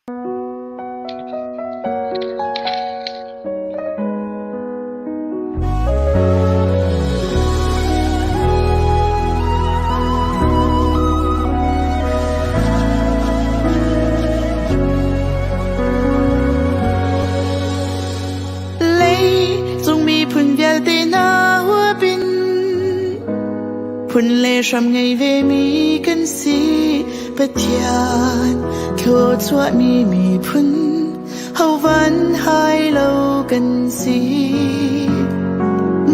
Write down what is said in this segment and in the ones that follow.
Leicung miphun vialte hna huapin phun le hram ngei vemi kan si. Pathian thluachuahmi miphun hovan hai lo kan si.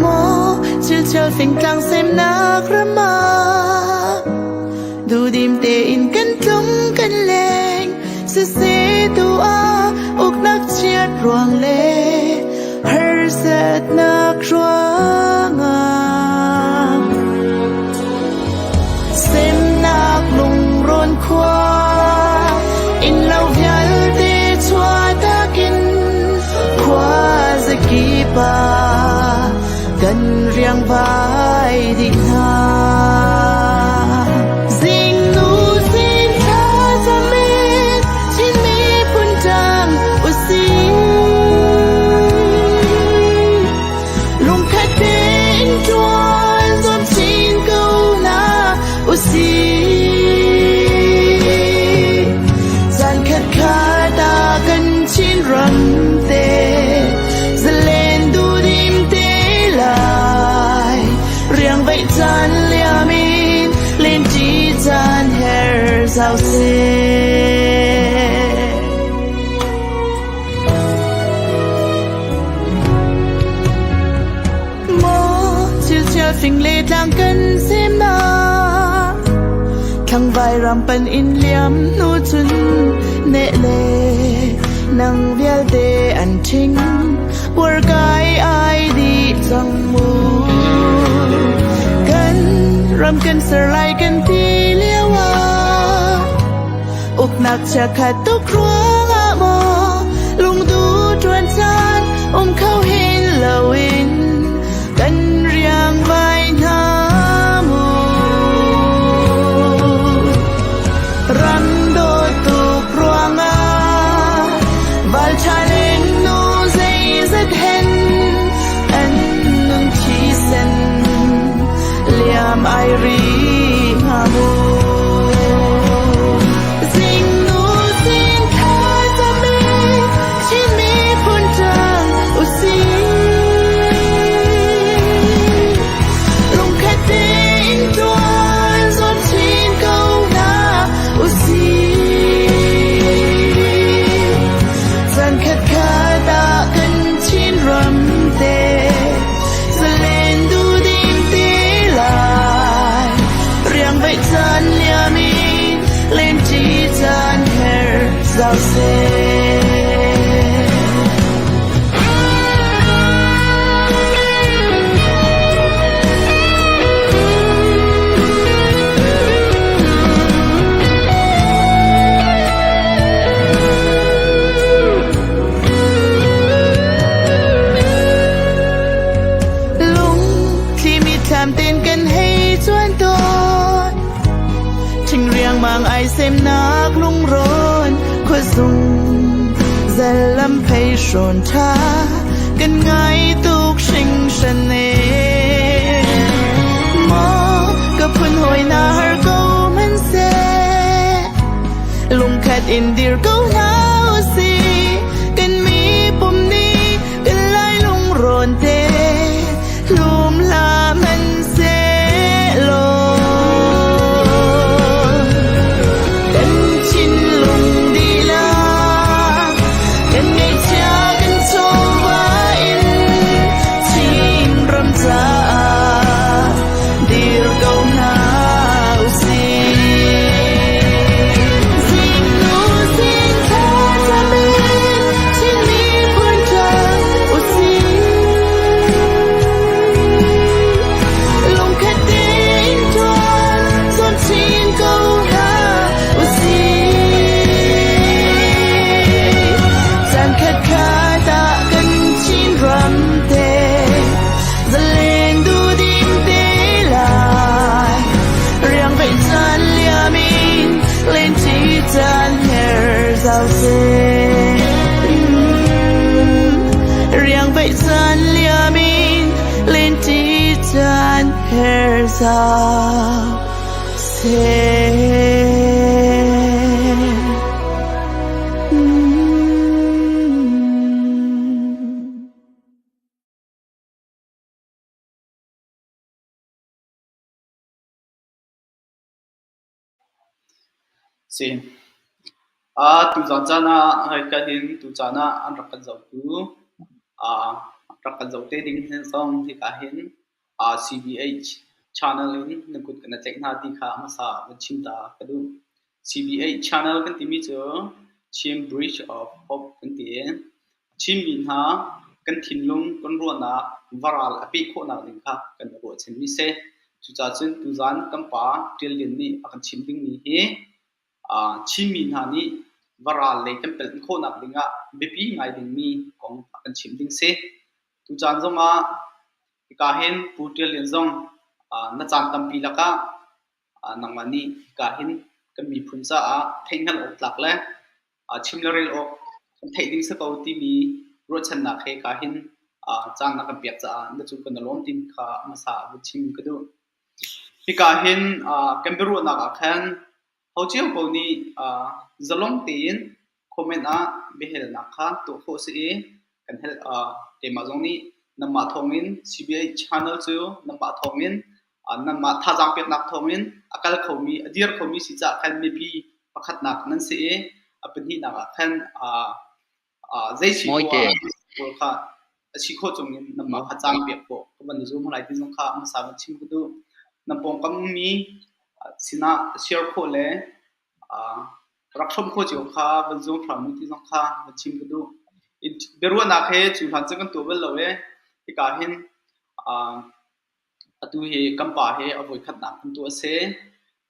Maw chilchel fingtlang semnak ram ah duhdim tein kan tlung kan leng siseh tu ah uknak chiat ruang le harsatnak ruangah semnak lungrawn khua innlo vialte chuahtak in khua zakip ah kan riangvai dih hna. Zingnu zing thlacam in Chin miphun ṭang usih. Lungkhat tein ṭuan zuam chin ko hna usih. Zankhat khat ah kan Chinram te zalen duhdim te lai. Riangvaih caan liam in lenṭi caan her zau seh. Maw chilchial fing le tlang kan semnak Thlangvai ram pan in liam hnu cun neh le nang vialte an ṭhing Uar kai ai dih cang mu. Kan ram kan ser lai kan ti lio ah uknak chiakhat tuk ruangah maw lungdu ṭuan caan um kho hin loin kan riangvai hna mu. Ram dawt tuk ruangah valṭha lengnu zeizat hen an nun thisen liam ai ri hnga mu. Zingnu zing thlacam in Chin miphun ṭang usih. Lungkhat tein ṭuan zuam chin ko hna usih. Zankhat khat ah kan Chinram te zalen duhdim te lai. Riangvaih caan liam in lenṭi caan her zau seh. Lungthli mitthlam ten kan hei cuan tawn Ṭhing riangmang ai semnak lungrawn khuazung zalam phei hrawn ṭha kan ngai tuk hringhran e. Maw ka phun hawi na har ko hmanhseh lungkhat in dir ko hna usih kan mi pum nih kan lai lungrawn te Hlum hlah hmanhsehlaw kan thinlung dihlak kan ngeihchia kan chawva in Chinram caah dir ko hna usih. Zingnu zingthla. zau seh. Riang vaih caan liam in lenṭi caan her zau seh. Si. Tuzaan caan ah hika hin tucaan ah an rak kan zohtu, rak kan zoh te ding hin zong hika hin CBH channel in na kut kan i tlaih hna ti kha hmasa van chim ta ka duh. CBH channel kan timi cu Chin Bridge of Hope kan ti i Chinmi hna kan thinlung, kan ruahnak varal a peh khawhnak ding kha kan i ruahchanmi si. Cucaah cun tuzaan kan pa Ṭial Lian nih a kan chimh dingmi hi Chinmi hna nih varal lei kan pelh khawhnak dingah biapi ngai dingmi kong a kan chimh ding si. Tucaan zongah hika hin Pu Ṭial Lian zong na caan tampi lakah nangmah nih hika hin kan miphun caah theihhngalh awk tlak le chim le rel awk kan theih ding si ko timi ruahchannak he ka hin caan na kan pek caah na cung kan i lawm timi kha hmasa vun chim ka duh. Hika hin kan biaruahnak ah khan ho cio ko nih zalong tein comment ah biahalnak kha tuah khawh si i kan hel keimah zong nih nanmah thawngin CBA channel cu nanmah thawngin nanmah thazaang peknak thawngin a kal khomi a dir khomi si caah khan mipi pakhatnak nan si i a pahnihnak ah khan zei si Mawite. pawl kha a si khawh chungin nanmah kha caan pek khawh ka van i zum lai ti zong kha hmasa van chim ka duh. Nan pawngkam mi sinah share khawh le rak hrawm khawh cio kha van zuam hram u ti zong kha van chim ka duh. Biaruahnak he cu hlan cu kan tuah bal lo i hika hin atu hi kan pa he a voikhatnak kan tuah a si.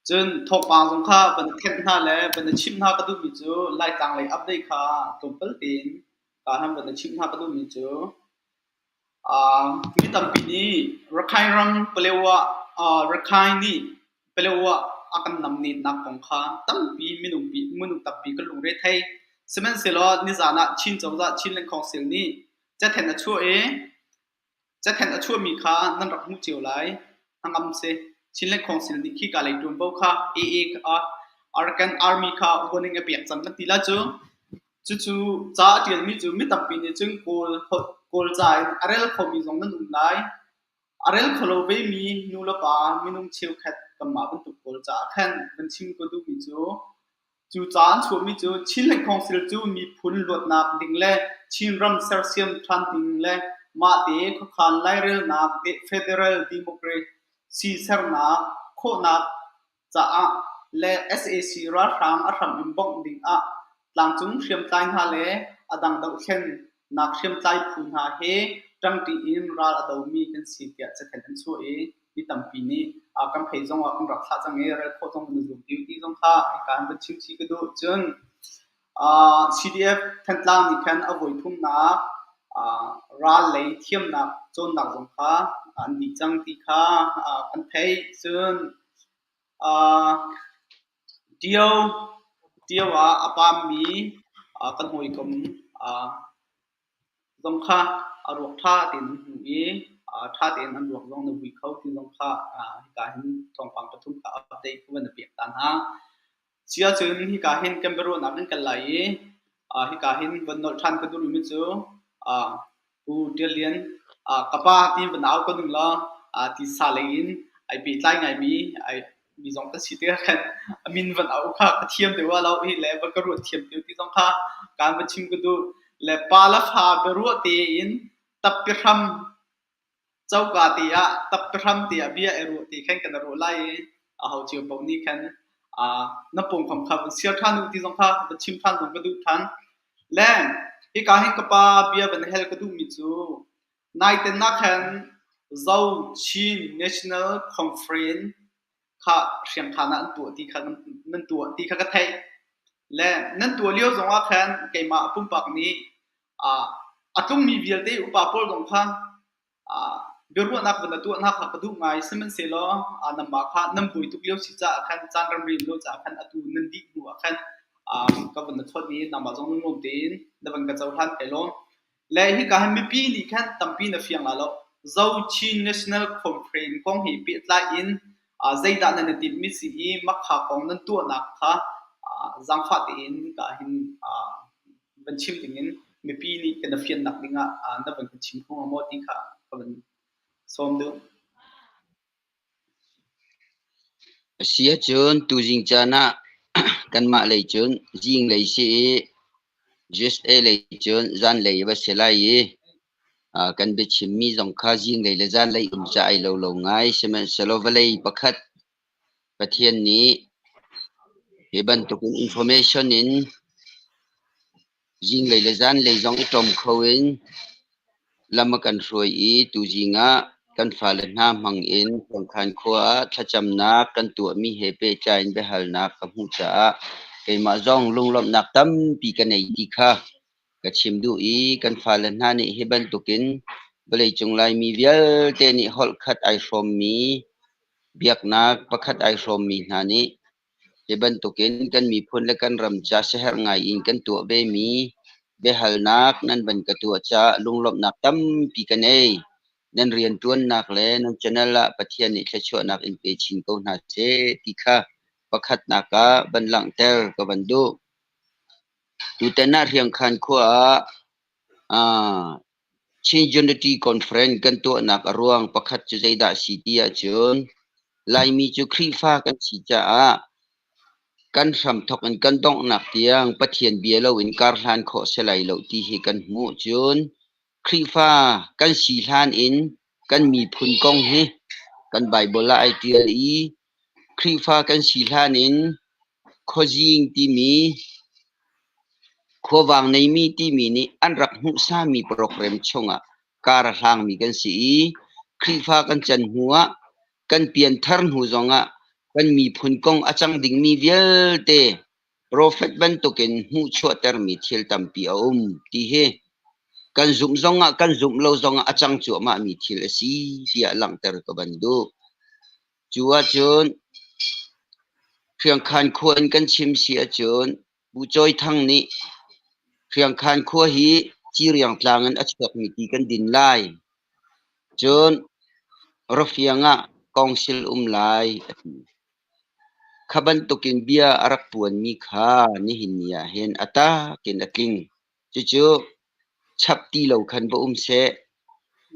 Cun thawngpang zong kha van thenh hna le van i chimh hna ka duhmi cu Laitlang lei update kha tlawmpal tein ka han van i chimh hna ka duhmi cu mi tampi nih Rakhine ram Palewa Rakhine nih Palewa a kan namnetnak kong kha tampi minung minung tampi kan lungre thei. Sihmanhsehlaw nizan ah Chin cozah Chinland Council nih cathen a chuah i Cathanh a chuahmi kha nan rak hmuh cio lai. Hnangam si. Chinland Council nih khika lei ṭuanvo kha AA Arakan Army kha warning a pek cang kan ti la cu. Cucu ca a ṭialmi cu mi tampi nih cun Kawl Kawl ca in a rel khomi zong nan um lai. A rel kho lo vemi nu le pa minung cheukhat kanmah bantuk pawl caah khan van chim ka duhmi cu Cu ca an chuahmi cu Chinland Council cu miphun luatnak ding le Chinram sersiam ṭhan ding le mahte khuakhan lairelnak federal democracy sernak khawhnak caah le sac ralhrang a hram in bawmh ding ah tlangcung hriamtlai hna le a dang dohthlennak hriamtlai phu hna he ṭangṭi in ral a domi kan si tiah cathanh an chuah i mi tampi nih kan phei zong ah kan rak thlah cang i rel khawh zong kan i zuam ti zong kha hika in van chim chih ka duh. Cun CDF Thantlang nih khan a voi thumnak ral lei thiamnak cawnnak zong kha an dih cang ti kha kan theih. Cun Tio Tio ah a paammi kan hawikom zong kha a ruak ṭha tein an hmuh i ṭha tein an ruak zong na vui kho ti zong kha hika hin thawngpang pathum kha update ka van i pek ta hna. Si ahcun hika hin kan biaruahnak kan kal lai i hika hin van nolh ṭhan ka duh rihmi cu Pu Ṭial Lian ka pa ti van au ko ning law tisa lei in ai pehtlai ngaimi ai mi zong kan si tikah khan a min van au kha ka thiam deuh ah lo hi le va ka ruat thiam deuh ti zong kha kaan va chim ka duh. Le pa le fa biaruah tein tappi hram coka te ah tappi hram te ah bia i ruah te khan kan i ruah lai i aho cio paoh nih khan na pawngkam kha van share ṭhan u ti zong kha va chim ṭhan zong ka duh ṭhan. Le hika hin ka pa bia van hel ka duhmi cu naiten ah khan Zo Chin National Conference kha hriangkhan ah an tuah ti kha nan tuah ti kha ka theih. Le nan tuah lio zong ah khan keimah pumpak nih a tlungmi vialte upa pawl zong kha biaruahnak van na tuah hna kha ka duh ngai. Sihmanhsehlaw nanmah kha nan buai tuk lio si caah khan caan ramri lo caah khan atu nan dih hnu ah khan. Ka van na chawnh i nangmah zong lunglawm tein na van ka cohlan kai lawm. Le hika hin mipi nih khan tampi na fiang la lo. Zo Chin National Conference kong he pehtlai in zeidah nan i timhmi si i makha kong nan tuahnak kha zaangfah tein hika hin van chim dingin mipi nih kan i fiannak dingah na van kan chim kho hnga maw ti kha ka van sawm duh. A si ahcun tuzing caan ah kanmah lei cun zinglei si i USA lei cun zanlei va si lai i kan biachimmi zong kha zinglei le zanlei um ca ai lo lo ngai. Sihmanhsehlaw vawlei pakhat Pathian nih hi bantukin information in Zinglei le zanlei zong i ṭom kho in lam a kan hruai i tuzing ah kan fale hna hmang in Hruangkhan khua ah thlacamnak kan tuahmi he pehtlai in biahalnak ka hmuh caah keimah zong lunglawmhnak tampi ka nei ti kha ka chim duh i kan fale hna nih hi bantukin vawleicung Laimi vialte nih holh khat ai hrawmmi, biaknak pakhat ai hrawmmi hna nih Hi bantukin kan miphun le kan ram ca siaherh ngai in kan tuah vemi biahalnak nan van ka tuah caah lunglawmhnak tampi ka nei. Nan rianṭuannak le nan channel ah Pathian nih thluachuahnak in pe chin ko hna seh ti kha pakhatnak ah van langhter ka van duh. Tutan ah Hriangkhan khua ah Chin Unity Conference kan tuahnak a ruang pakhat cu zeidah a si ti ahcun Laimi cu Khrihfa kan si caah kan hramthawk in kan donghnak tiang Pathian bia loin karhlan khawh si lai lo ti hi kan hmuh. Cun Khrihfa kan si hlan in kan miphun kong hi kan Baibal ah ai ṭial i Khrihfa kan si hlan in khuazing timi khuavang neimi timi nih an rak hmuhsami program chungah kar a hlangmi kan si i Khrihfa kan can hnuah kan pianthar hnu zongah kan miphun kong a cang dingmi vialte profet bantukin hmuhchuahtermi thil tampi a um ti hi kan zumh zongah kan zumh lo zongah a cang cuahmahmi thil a si tiah langhter ka van duh. Cu ahcun Hriangkhan khua in kan chim si ahcun Pu Cawi Thang nih Hriangkhan khua hi Ciriang tlang in a chuakmi ti kan din lai. Cun Rafiang ah kawngsil um lai a ti. Kha bantukin bia a rak puanmi kha nihin ni ah hin a tak in a tling. Cucu chap ti lo khan va um seh.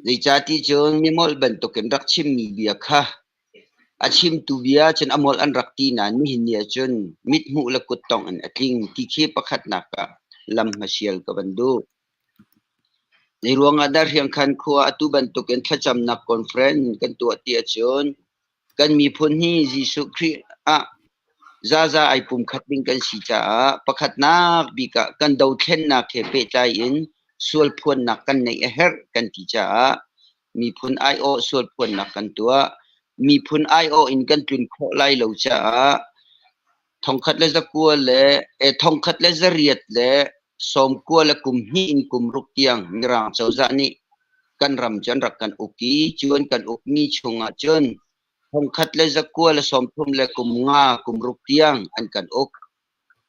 Zeicahti cun mimolh bantukin rak chimmi bia kha a chimtu bia cun a molh an rak ti nain nihin ni ah cun mithmuh le kuttongh in a tling ti khi pakhatnak ah lam hmasial ka van duh. Zei ruangah dah Hriangkhan khua atu bantukin thlacamnak conference kan tuah ti ahcun kan miphun hi Jesuh Khrih ah zaza ai pumkhat ding kan si caah pakhatnak bik ah kan dothlennak he pehtlai in sualphuannak kan neih a herh kan ti caah miphun aiawh sualphuannak kan tuah. Miphun aiawh in kan tlun khawh lai lo caah 1889 in kum ruk tiang Mirang cozah nih kan ram cu an rak kan uk i cu an kan ukmi chungah cun 1935 kum ruk tiang an kan uk.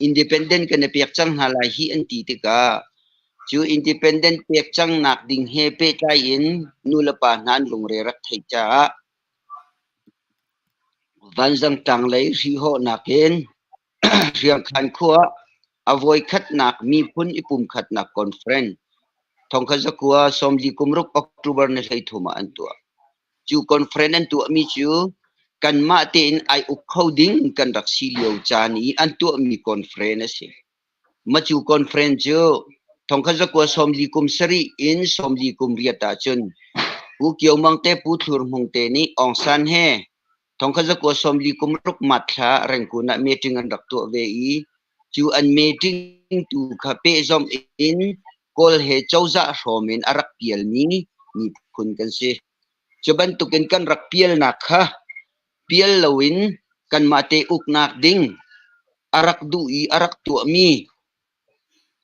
Independent kan i pek cang hna lai hi an ti tikah cu independent pek cangnak ding he pehtlai in nulepa hna an lungre rak theih caah Vanzangtlang lei hrihhawhnak in Hriangkhan khua a voikhatnak miphun i pumkhatnak conference 1946 October ni 13 ah an tuah. Cu conference an tuahmi cu kanmah tein ai uk kho ding kan rak si lio caan i an tuahmi conference a si. Macu conference cu 1947 in 48 ahcun Pu Kio Mang te Pu Thlur Hmung te nih Aung San he 1946 March thla Rangoon ah meeting an rak tuah ve i cu an meeting tu kha pehzomh in Kawl he cozah hrawm in a rak pialmi miphun kan si. Cu bantukin kan rak pialnak kha pial loin kanmah te uknak ding a rak duh i a rak tuahmi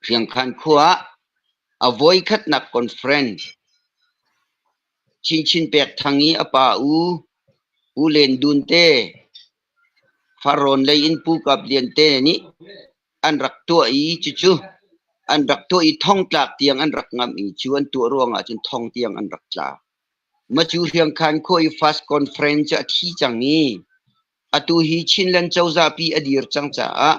Hriangkhan khua ah a voikhatnak conference Chinchin Pek Thang i a pa u U Len Dun te Farrawn lei in Pu Kap Lian te nih An rak tuah i cucu an rak tuah i thongtlak tiang an rak ngamh i cu an tuah ruangah cun thong tiang an rak tla. Macu Hriangkhan khua i First Conference cu a thi cang i atu hi Chinland cozah pi a dir cang caah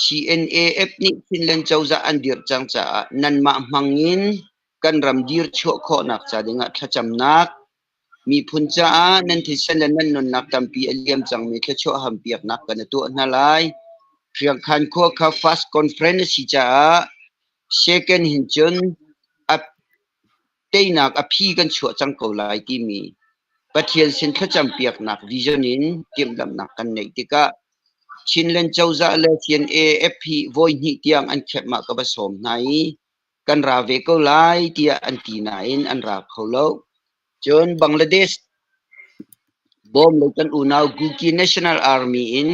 CNAF nih Chinland cozah an dirh cang caah nanmah hmang in kan ram dir chuah khawhnak ca dingah thlacamnak Miphun caah nan thisen le nan nunnak tampi a liam cangmi thluachuah hampiaknak kan i tuah hna lai. Hriangkhan khua kha First Conference a si caah second hin cun a teinak a phi kan chuah cang ko lai timi Pathian sin thlacampiaknak vision in timhlamhnak kan neih tikah Chinland cozah le CNAF hi voi hnih tiang an khep mah ka va sawm hna i kan ra ve ko lai tiah an ti nain an ra kho lo. Cun Bangladesh bawm lei kan unau Kuki National Army in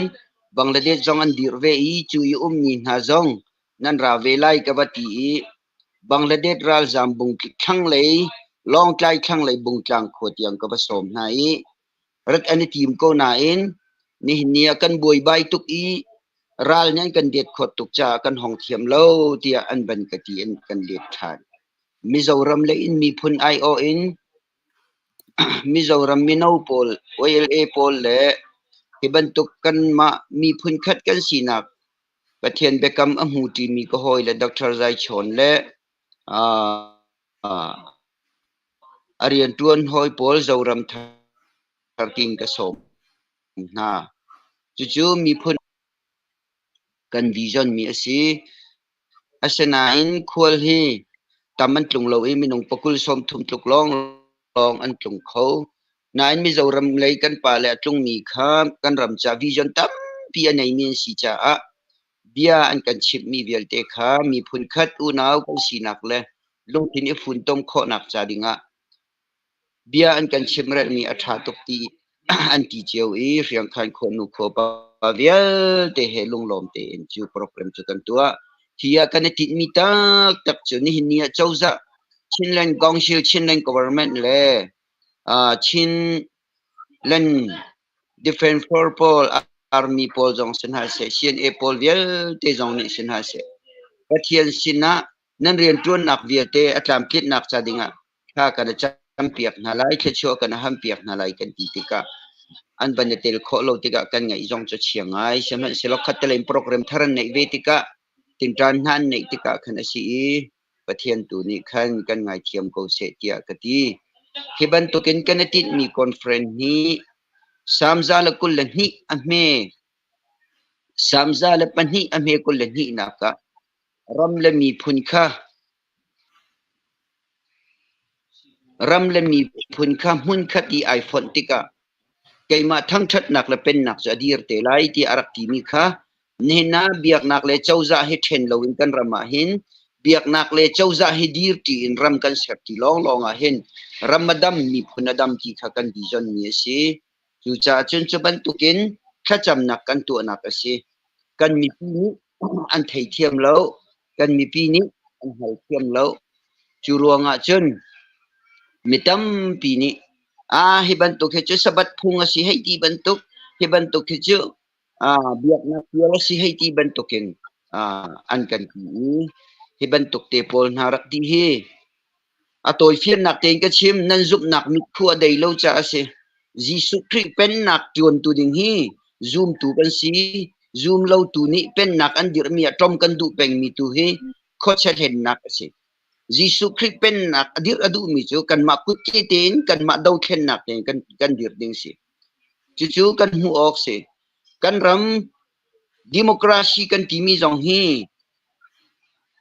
Bangladesh zong an dirh ve i cu i ummi hna zong nan ra ve lai ka va ti i Bangladesh ralzaam bung thlanglei Lawngtlai thlanglei Bungtlang khua tiang ka va sawm hna i rat an i tim ko nain nihin ni ah kan buaibai tuk i ral nih an kan det khawt tuk caah kan hong thiam lo tiah an van ka ti in kan let ṭhan. Mizoram lei in miphun aiawh in Mizoram mino pawl, YLA pawl le hi bantuk kanmah miphun khat kan sinak Pathian biakam a hmu ṭimi ka hawile Dr. Zai Chawn le a rianṭuan hawi pawl Zoram Thar tiin ka sawm hna. Cucu miphun kan vision mi a si. Asinain khual hi tam an tlung lo i minung pakul 30 tluk lawnglawng an tlung kho. Nain Mizoram lei kan pale a tlungmi kha kan ram ca vision tampi a neimi an si caah bia an kan chimhmi vialte kha miphun khat unau kan sinak le lungthin i funtom khawhnak ca dingah Bia an kan chimrelhmi a ṭha tuk ti an ti cio i Hriangkhan khuanu khuapa vialte he lunglawm tein cu program cu kan tuah. Hi ah kan i tinhmi taktak cu nihin ni ah cozah Chinland Council, Chinland Government le Chinland Defense Force pawl, Army pawl zong si hna seh, CNA pawl vialte zong nih si hna seh, Pathian sinah nan rianṭuannak vialte a tlamtlinhnak ca dingah thla kan i campiak hna lai, thluachuah kan i hampiak hna lai kan ti tikah an van i tel khawh lo tikah kan ngaih zong cu chia ngai. Sihmanhsehlaw khattelei in program thar an neih ve tikah tinṭan hna an neih tikah khan a si i Pathian tu nih khan kan ngaithiam ko seh tiah ka ti. Hi bantukin kan i tinhmi conference hi Samza le 22 a hme Samza le pahnih a hme 22 nak ah ram le miphun kha Ram le miphun kha hmunkhat i ai fonh tikah keimah thangṭhatnak le pennak cu a dir te lai tiah a rak timi kha nihin ah biaknak le cozah hi ṭhen loin kan ram ah hin biaknak le cozah hi dirṭi in ram kan serṭi lawnglawng ah hin ram a dam, miphun a dam ti kha kan vision mi a si. Cucaah cun cu bantukin thlacamnak kan tuahnak a si. Kan mipi nih an theithiam lo. Kan mipi nih an hngalthiam lo. Cu ruangah cun mi tampi nih ah hi bantuk hi cu Sabbath phung a si hei ti bantuk, hi bantuk hi cu biaknak pial a si hei ti bantukin an kan ti i hi bantuk te pawl hna rak ti hi A tawifiannak tein ka chim, nan zumhnak mitphu a dei lo caah a si. Jesuh Khrih pennak ṭuantu ding hi zumtu kan si. Zum lotu nih pennak an dirhmi ah ṭom kan duh pengmi tu hi khuachia hlennak a si. Jesuh Khrih pennak a dirh a duhmi cu kanmah kutke tein kanmah dothlennak tein kan dirh ding a si. Cucu kan hmuh awk si. Kan ram democracy kan timi zong hi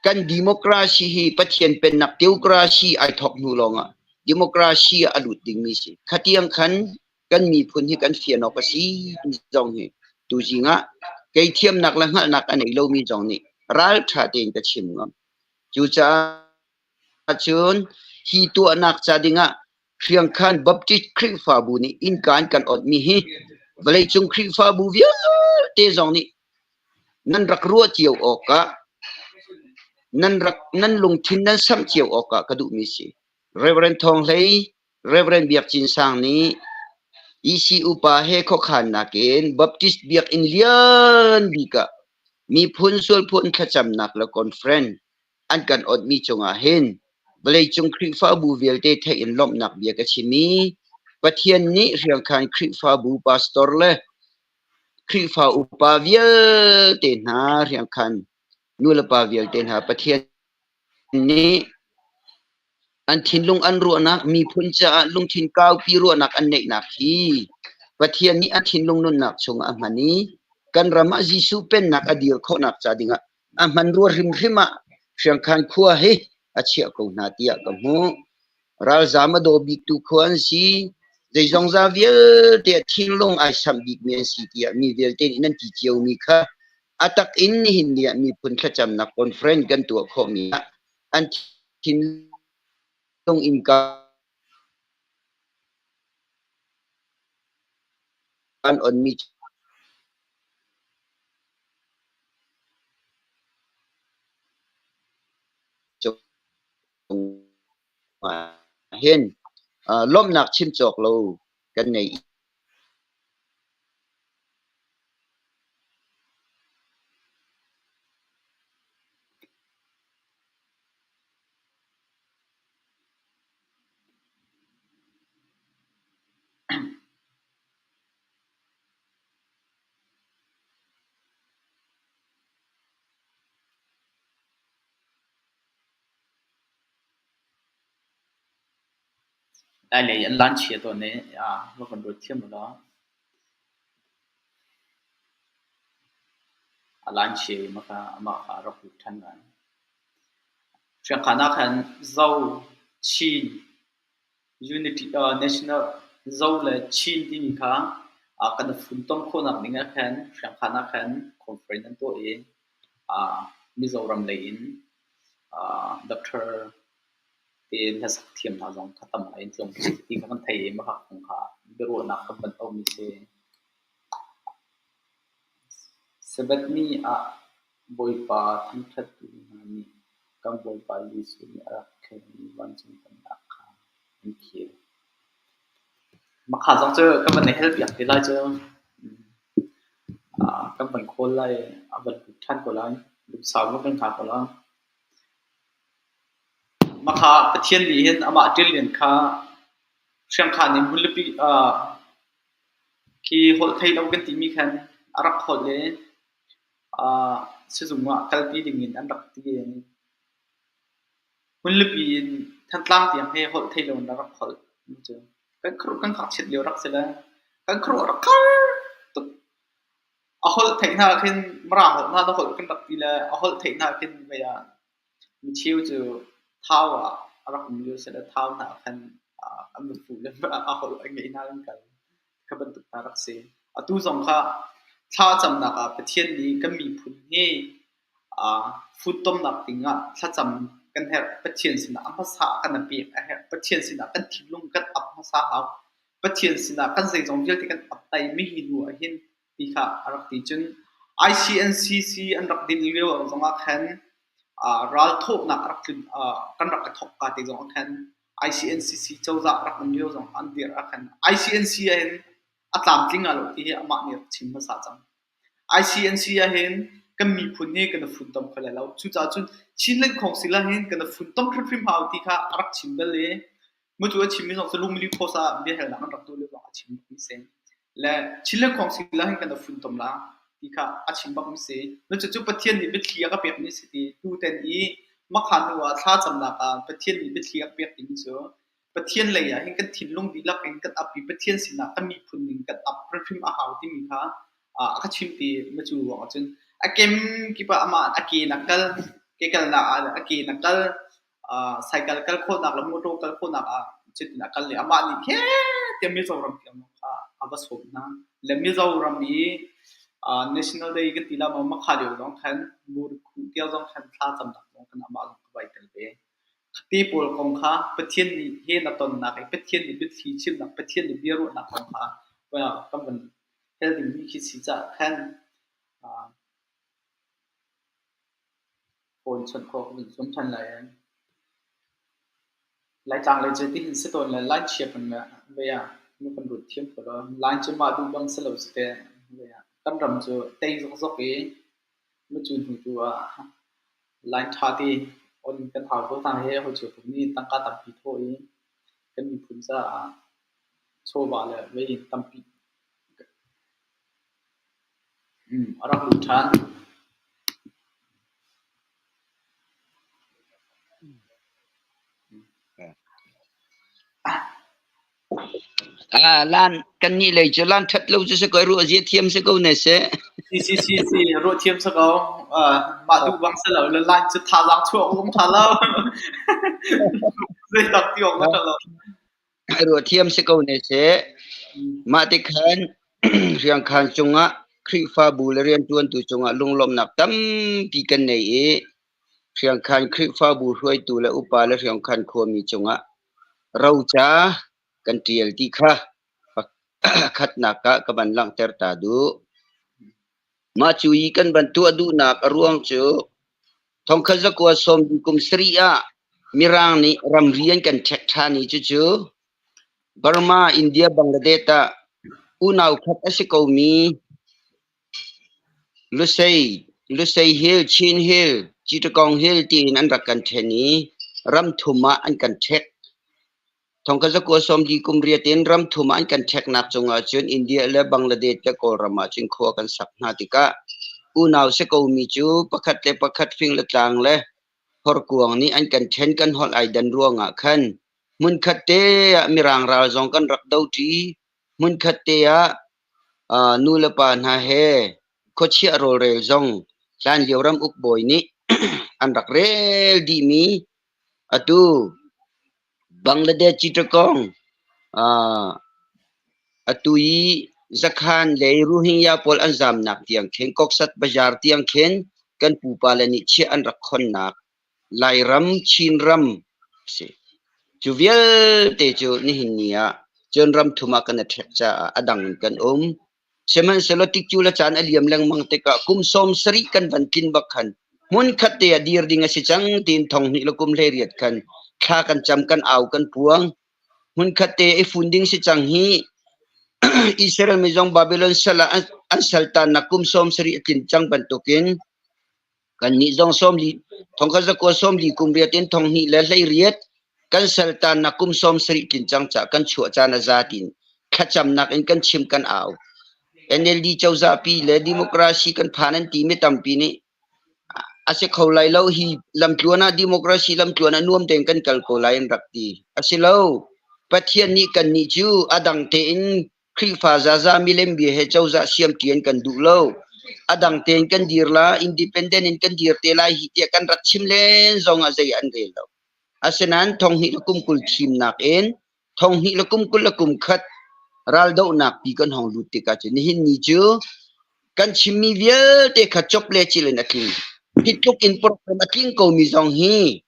Kan democracy hi Pathian pennak theocracy ai thawk hnu lawngah democracy ah a lut dingmi si. Khatiang khan kan miphun hi kan fian awk a si ti zong hi tuzing ah kei thiamnak le hngalhnak a nei lomi zong nih ralṭha tein ka chim ngam. Cucaah cun hi tuahnak ca dingah Hriangkhan Baptist Khrihfabu nih innka an kan onhmi hi vawleicung Khrihfabu vialte zong nih nan rak ruah cio awkah nan rak nan lungthin nan samh cio awkah ka duhmi si. Reverend Thawng Hlei, Reverend Biak Cin Sang nih EC upa he khuakhannak in Baptist biakinn lian bik ah Miphun sualphun thlacamnak le conference an kan onhmi cungah hin vawleicung Khrihfabu vialte theih in lawmhnak bia ka chim i Pathian nih Hriangkhan Khrihfabu pastor le Khrihfa upa vialte hna Hriangkhan nulepa vialte hna Pathian nih An thinlung an ruahnak, miphun caah lungthin kaupi ruahnak an neihnak hi Pathian nih an thinlung nunnak chungah a hman i kan ram ah Jesuh pennak a dir khawhnak ca dingah a hman rua hrimhrim ah Hriangkhan khua hi a chiah ko hna tiah ka hmuh. Ralzaam a daw biktu khua an si. Zeizongza vialte ah thinlung ai samh bikmi an si tiah mi vialte nih nan ti ciomi kha a tak in nihin ni ah miphun thlacamnak conference kan tuah khawhmi ah an thinlung innka an onmi cungah hin lawmhnak chim cawk lo kan ngei. Lai lei an lan chia tawn i va kan ruat thiam u law. A lan chia i amah kha a rak lut ṭhan lai. Hriangkhan ah khan Zo, Chin, Unity, National Zo le Chin timi kha kan i funtom khawhnak ding ah khan Hriangkhan ah khan conference an tuah i Mizoram lei in Doctor te hlasak thiam hna zong kha tam ngai in tlung ti kha kan theih i mah kong kha biaruahnak kan van auhmi si. Sabbath ni ah Bawipa thangṭhattu hna nih kan Bawipa Jesuh nih a rak khelmi vancung pennak kha an khel. Mah kha zong cu kan van i helpiak te lai cu. Kan van khawl lai i a van lut ṭhan ko lai. Lungsau in kan hngak ko lai. Mah kha Pathian nih hin amah ṭil lian kha Hriangkhan in hmunlipi khi holh thei lo kan timi khan a rak holh i sizung ah kalpi dingin an rak ti i hmunlipi in Thantlang tiang hi holh thei lo in a rak holh. Kan khuaruah kan ngakchiat lio rak si le kan khuaruah a rak har tuk. A holh theih hna khin Mirang holh hna na holh kan rak ti le a holh theih hna khin mei ah Micheu cu Thau ah a rak um lio si le Thau hna ah khan an va fuh le a holh a ngeih hna an kal. Kha bantuk hna rak si. Atu zong kha thla camnak ah Pathian nih kan miphun hi funtomnak ding ah thlacam kan herh. Pathian sinah a hmasa kan i pek a herh. Pathian sinah kan thinlung kan ap hmasa hau. Pathian sinah kan zeizong vialte kan ap tai mi hi hnu ah hin ti kha a rak ti. Cun ICNCC an rak din lio zongah khan ralthawhnak a rak tlun kan rak i thawk ka te zongah khan ICNCC cozah rak um lio zong an dirh ah khan ICNC ah hin a tlamtling ah lo ti hi amah nih a rak chim hmasa cang. ICNC ah hin kan miphun hi kan i funtom kho lai lo. Cucaah cun Chinland Council ah hin kan i funtom hrimhrim hau ti kha a rak chim bal i Mucu a chimmi zong cu Lumili Post ah biahalnak an rak tuah lio zong a chim bakmi si. Le Chinland Council ah hin kan i funtom la ti kha a chim bakmi si. Cucu Pathian nih biathli a ka pekmi si ti tutan i Makha hnu ah thlacamnak ah Pathian nih biathli a ka pek timi cu Pathian lei ah hin kan thinlung dihlak in kan ap i Pathian sinah kan miphun ning kan ap hrimhrim a hau timi kha a ka chim ti macu ruangah cun a kem kip ah amah a ke in a kal ke kalnak ah a ke in a kal cycle kal khawhnak le motor kal khawhnak ah cutin a kal i amah nih heh tiah Mizoram tiang kha a va sawm hna. Le Mizoram i National Day kan ti la maw makha lio zong khan murikhu tiang zong khan thla camnak zong khan amah zong ka vai tel ve. Te pawl kong kha Pathian nih he na tonnak i Pathian nih biathli chimnak Pathian nih bia ruahnak kong kha kan van hel dingmi khi si caah khan Phone chawnh khawh ka vun zuam ṭhan lai. Laitlang lei cu tihin si tawn le line chia peng le vei ah nu kan ruat thiam ko lo. Line cu mah duh bang si lo si teh. Vei ah kan ram cu tei zokzok i. Cu hnu tu ah line ṭha te on kan hau ko hna hi hawi cheukhat nih tangka tampi thawh i kan miphun caah chawva le vei tampi a rak lut ṭhan. Ah, lan kan nih lei cu lan ṭhat lo cu si ko ruah zia thiam si ko ne seh. Si si si si ruah thiam si ko. Mah duh bang si lo le line cu thazaang chuah awk zong ṭha lo. Zei tak ti awk zong ṭha lo. Ruah thiam si ko ne seh. Mah ti khan Hriangkhan cungah Khrihfabu le rianṭuantu cungah lunglawmhnak tampi kan nei i Hriangkhan Khrihfabu hruaitu le upa le Hriangkhan khuami cungah roca kan ṭial ti kha pakhatnak ah ka van langhter ta duh. Mah cu i kan van tuah duhnak a ruang cu thongkhat zakua sawmli kum sarih ah Mirang nih ramri an kan ṭhek ṭhan i cucu Burma, India, Bangladesh ah unau khat a si komi Lusei, Lusei Hill, Chin Hill, Chittagong Hill tiin an rak kan ṭhen i ram thum ah an kan ṭhek. Thongkhat zakua sawmli kum riat in ram thum ah an kan ṭheknak cungah cun India le Bangladesh le Kawlram ah cun khua kan sak hna tikah unau si komi cu pakhat le pakhat fing le tlang le horkuang nih an kan ṭhen kan holh ai dan ruangah khan hmunkhat te ah Mirang ral zong kan rak doṭi. Hmunkhat te ah nu le pa hna he khuachiah rawlrel zong hlanlio ramuk bawi nih an rak rel dihmi atu Bangladesh Chittagong atu i Zakhan lei Rohingya pawl an zamnak tiang khin Koksat Bazaar tiang khin kan pupa le nih chiah an rak khonnak Lairam, Chinram a si. Cu vialte cu nihin ni ah cun ram thum ah kan i ṭhek caah a dang in kan um. Sihmanhsehlaw tikcu le caan a liam lengmang tikah kum 70 kan van tlin bak khan hmunkhat te ah dir ding a si cang tiin thong hnih le kum 18 khan thla kan cam kan au kan puang. Hmunkhat te i fun ding si cang hi Israel mi zong Babylon sal ah an saltannak kum 70 a tlin cang bantukin Kannih zong sawmli thongkhat zakua sawmli kum riat in thong hnih le 18 kan saltannak kum 70 tlin cang caah kan chuah caan a za tiin thlacamnak in kan chim kan au. NLD cozah pi le democracy kan phan an ti mi tampi nih a si kho lai lo hi lamtluan ah democracy lamtluan ah nuam tein kan kal ko lai an rak ti. A si lo. Pathian nih kannih cu a dang tein Khrihfa zaza milem bia he cozah siamṭi an kan duh lo. A dang tein kan dir la, independent in kan dir te lai hi tiah kan rak chim len zong ah zei an rel lo. Asinain thong hnih le kum 20 thimnak in thong hnih le kum 21 raldohnak pi kan hong lut tikah cun nihin ni cu kan chimmi vialte kha chop le cil in a tling. Hi tluk in program a tling komi zong hi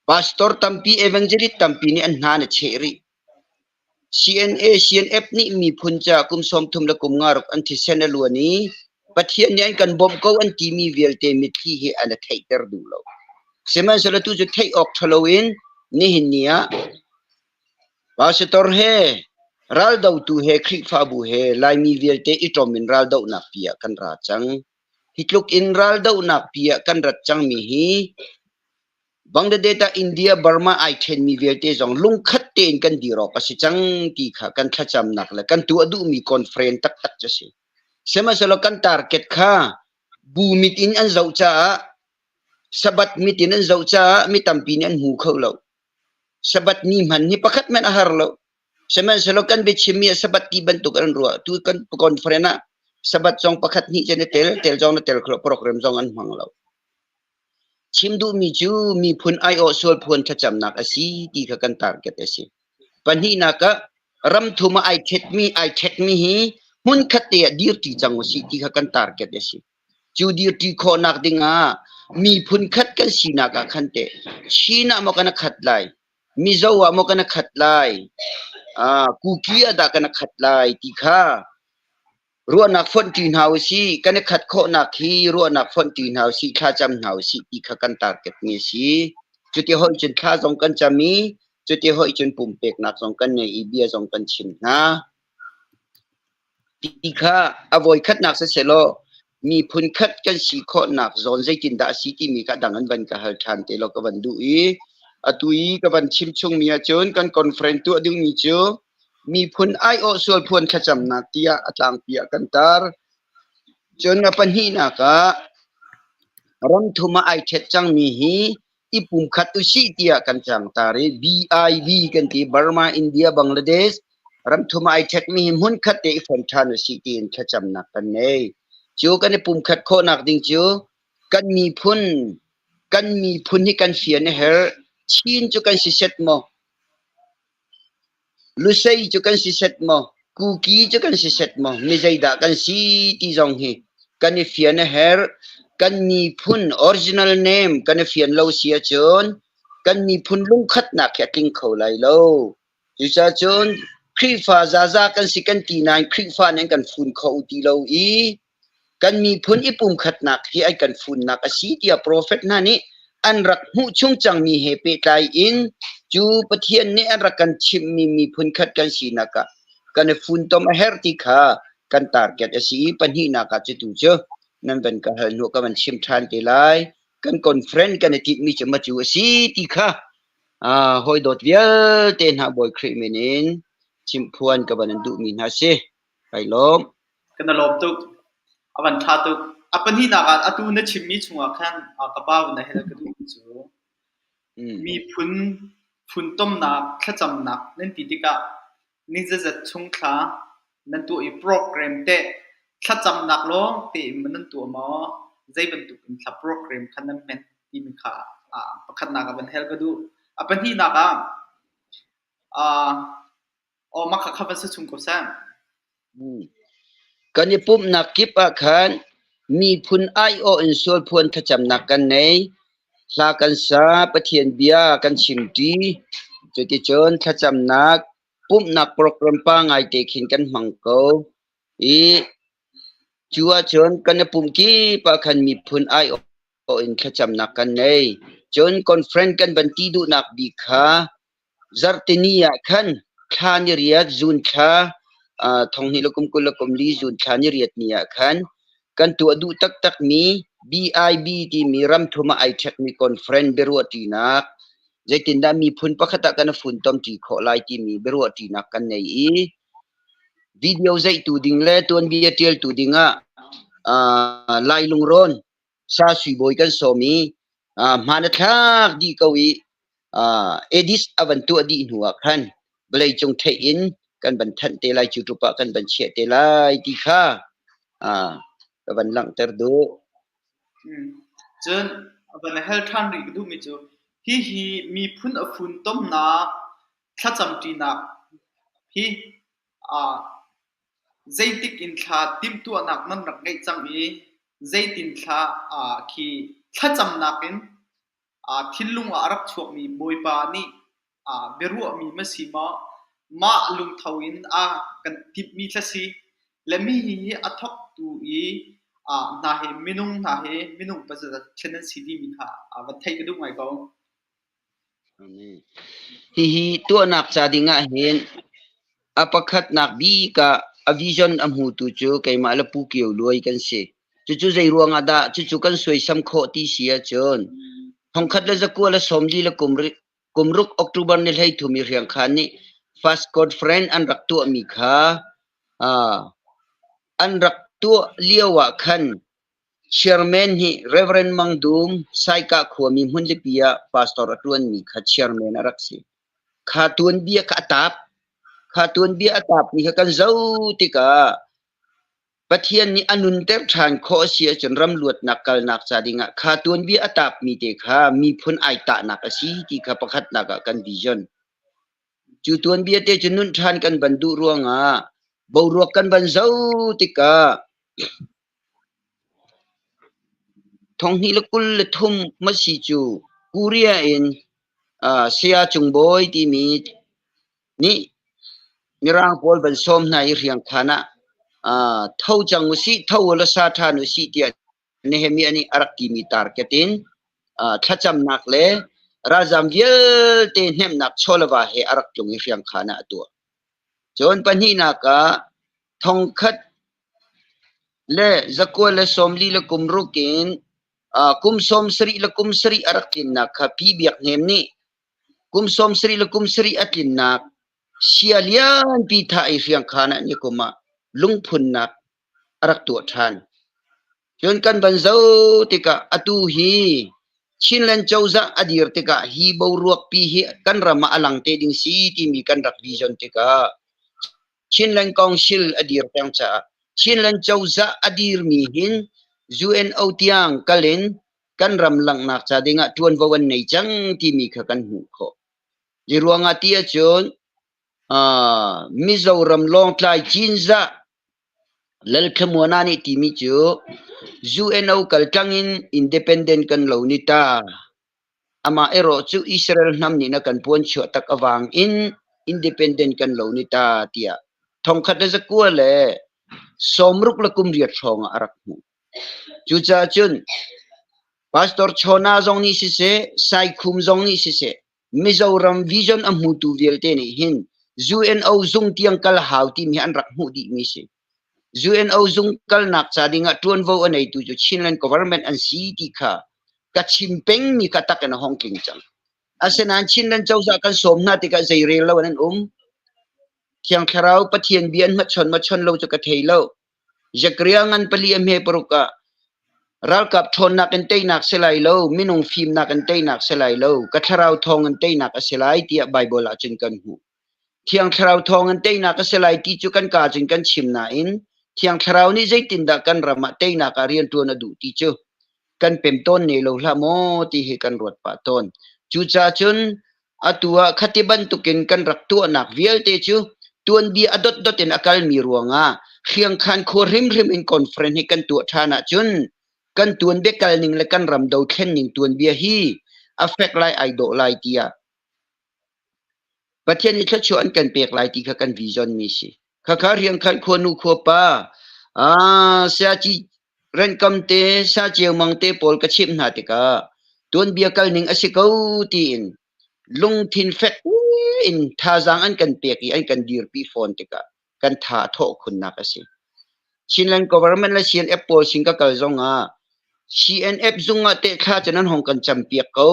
pastor tampi, evangelist tampi nih an hna na cheh rih. CNA, CNF nih miphun caah kum 30 le kum nga ruk an thisen a luan i Pathian nih an kan bawmh ko an timi vialte mitthli hi an i theihter duh lo. Sihmanhsehlaw tu cu theih awk ṭha loin nihin ni ah pastor he raldotu he Khrihfabu he Laimi vialte i ṭom in raldohnak pi ah kan ra cang. Hi tluk in raldohnak pi ah kan rat cangmi hi Bangladesh ah India, Burma ai ṭhenmi vialte zong lungkhat tein kan dir awk a si cang ti kha kan thlacamnak le kan tuah duhmi conference taktak cu a si. Sihmanhsehlaw kan target kha bu mit in an zoh caah Sabbath mit in an zoh caah mi tampi nih an hmu kho lo. Sabbath ni hman hi pakhat hmanh a har lo. Sihmanhsehlaw kan biachimmi ah Sabbath ti bantuk an ruah. Tu kan conference ah Sabbath zong pakhat hnih cu na tel, tel zong na tel kho lo, program zong an hmang lo. Chim duhmi cu miphun aiawh sualphuan thlacamnak a si ti kha kan target a si. Pahnihnak ah ramthum ah ai ṭhetmi ai ṭhekmi hi hmunkhat te ah dirṭi cang usih ti kha kan target a si. Cu dirṭi khawhnak dingah miphun khat kan sinak ah khan teh Chin ah maw kan i khat lai, Mizo ah maw kan i khat lai, Kuki ah dah kan i khat lai ti kha Ruahnak fonhṭi hna usih, kan i khat khawhnak hi ruahnak fonhṭi hna usih, thlacam hna usih ti kha kan target mi a si. Cuti hoih cun thla zong kan cam i cuti hoih cun pumpeknak zong kan ngei i bia zong kan chim hna. Ti kha a voikhatnak sisehlaw. Miphun khat kan si khawhnak zawn zeitindah a si timi kha dang an van ka hal ṭhan te law ka van duh i atu i ka van chim chungmi ahcun kan conference tuah dingmi cu miphun aiawh sualphuan thlacamnak tiah a tlangpi ah kan tar. Cun a pahnihnak ah ramthum ah ai ṭhet cangmi hi i pumkhat usih tiah kan tlangtar i BIB kan ti Burma, India, Bangladesh ramthum ah ai ṭhekmi hi hmunkhat te i fonh ṭhan usih tiin thlacamnak kan ngei. Cu kan i pumkhat khawhnak ding cu kan miphun kan miphun hi kan fian a herh. Chin cu kan si set maw? Lusei cu kan si set maw? Kuki cu kan si set maw? Mi zeidah kan si ti zong hi kan i fian a herh. Kan miphun original name kan i fian lo si ahcun kan miphun lungkhatnak hi a tling kho lai lo. Cucaah cun Khrihfa zaza kan si kan ti nain Khrihfa nih an kan fun kho ti lo i Kan miphun i pumkhatnak hi an kan funnak a si tiah profet hna nih an rak hmuh chung cangmi he pehtlai in cu Pathian nih an rak kan chimhmi miphun khat kan sinak ah kan i funtom a herh ti kha kan target a si i pahnihnak ah cutu cu nan van ka hal hnu ka van chim ṭhan te lai. Kan conference kan i tinhmi cu macu a si ti kha hawi dawt vialte hna Bawi Khrih min in chimhphuan ka van in duhmi hna si. Kai lawm. Kan i lawm tuk. A van ṭha tuk. A pahnihnak ah atu na chimmi chungah khan ka pa vun hel ka duhmi cu miphun funtomnak thlacamnak nan ti tikah ni zazat chung thla nan tuah i program teh thlacamnak lawng tein maw nan tuah maw zei bantuk in thla program kha nan hman timi kha pakhatnak ah van hel ka duh. A pahnihnak ah Aw mah kha van si chung ko seh. Kan i pumhnak kip ah khan miphun aiawh in sualphuan thlacamnak kan ngei. Hla kan sa, Pathian bia kan chimṭi. Cuticun thlacamnak, pumhnak program pa ngaite khin kan hmang ko. I cu ahcun kan i pumh kip ah khan miphun aiawh in thlacamnak kan ngei. Cun conference kan van ti duhnak bik kha Zarhteni ah khan thla ni riat June thla thonghnih le kum 20 le kum li June thla ni riat ni ah khan kan tuah duh taktakmi BIB timi ramthum ah ai ṭhekmi conference biaruahṭinak zeitindah miphun pakhat ah kan i funtomṭi khawh lai timi biaruahṭinak kan nei i video zeihtu ding le tuanbia ṭialtu dingah Lai lungrawn Sa Sui Bawi kan sawm i hmaan a thlak dih ko i edit a van tuah dih hnu ah khan vawleicung theih in kan van thanh te lai YouTube ah kan van chiah te lai ti kha ka van langhter duh. Cun a van hal ṭhan rih ka duhmi cu hihi miphun a funtomnak thlacamṭinak hi Zeitik in thla timhtuahnak nan rak ngeih cang i zeitin thla khi thlacamnak in thinlung ah a rak chuakmi Bawipa nih biaruahmi ma si maw, mah lungtho in a kan timhmi thla si le mi hi a thawktu i hna hi minung hna hi minung pazat thlen an si timi kha van theih ka duh ngai ko. Hihi tuahnak ca dingah hin a pakhatnak bik ah a vision a hmutu cu keimah le Pu Kio Luai kan si. Cucu zei ruangah dah cucu kan suaisam khawh ti si ahcun 1994 le kum ruk October ni 13 i Hriangkhan nih First Conference an rak tuahmi kha an rak tuah lio ah khan Chairman hi Rev. Mang Dum, Saikah khuami hmunlipi ah pastor a ṭuanmi kha chairman a rak si. Kha tuanbia kha a tap. Kha tuanbia a tapmi kha kan zoh tikah Pathian nih a nunter ṭhan khawh a si ahcun ram luatnak kalnak ca dingah kha tuanbia a tapmi te kha miphun ai tahnak a si ti kha pakhatnak ah kan vision. Cu tuanbia te cu nun ṭhan kan van duh ruangah boruak kan van zoh tikah 2023 masi cu Korea in Saya Cung Bawi timi nih Mirang pawl van sawm hna i Hriangkhan ah tho cang usih, tho ulaw sa ṭhan usih tiah Nehemiah nih a rak timi target in thlacamnak le ralzam vialte hnemhnak chawleva he a rak tlung i Hriangkhan ah a tuah. Cun pahnihnak ah thongkhat. le zakua le 40 le kum ruk in kum 70 le kum sarih a rak tlinnak kha Pi Biak Hnem nih kum 70 le kum sarih a tlinnak sia lianpi thah i Hriangkhan ah nikum ah lungphunnak a rak tuah ṭhan. Cun kan van zoh tikah atu hi Chinland cozah a dir tikah hi boruakpi hi kan ram ah a lang te ding si timi kan rak vision tikah Chinland Council a dir peng caah Chinland cozah a dirmi hin UNO tiang kal in kan ram langhnak ca dingah ṭuanvo an nei cang timi kha kan hmuh khawh. Hi ruangah ti ahcun Mizoram Lawngtlai Cinzah Lalthlamuana nih timi cu UNO kaltlang in independent kan lo ni ta. Amah erawh cu Israel hnam nih na kan puanchuah tak awang in independent kan lo ni ta tiah 1968 hrawng ah a rak hmuh. Cucaah cun Pastor Chona zong nih siseh, Saikhum zong nih siseh, Mizoram vision a hmutu vialte nih hin UNO zung tiang kal hau timi hi an rak hmuh dihmi si. UNO zung kalnak ca dingah ṭuanvo a neitu cu Chinland government an si ti kha ka chim pengmi kha tak in a hong tling cang. Asinain Chinland cozah kan sawm hna tikah zei rel lo in an um. Thiang Thlarau Pathian bia an hmachon machon lo cu ka thei lo. Zakariah ngan pali a hme paruk ah ralkap ṭhawnnak in teinak si lai lo, minung fimnak in teinak si lai lo, ka thlarau thawng in teinak a si lai tiah Baibal ah cun kan hmuh. Thiang Thlarau thawng in teinak a si lai ti cu kan kaa cun kan chim nain Thiang Thlarau nih zeitindah kan ram ah teinak ah rianṭuan a duh ti cu kan pem tawn ne lo hlah maw ti hi kan ruat pah tawn. Cucaah cun Atu ah khati bantukin kan rak tuahnak vialte cu tuanbia a dotdot in a kalmi ruangah Hriangkhan khua hrimhrim in conference hi kan tuah ṭhan ahcun kan tuanbia kalning le kan ram dothlenning tuanbia hi a fek lai ai dawh lai tiah Pathian nih thluachuah an kan pek lai ti kha kan vision mi si. Khakha Hriangkhan khua nu khua pa sayaci Renkam te saceu mang te pawl ka chimh hna tikah tuanbia kalning a si ko tiin lungthin fek in thazaang an kan pek i an kan dirpi fawn tikah kan tha a thawh khunnak a si. Chinland government le CNF pawl sin ka kal zong ah CNF zung ah teh thla cu nan hong kan campiak ko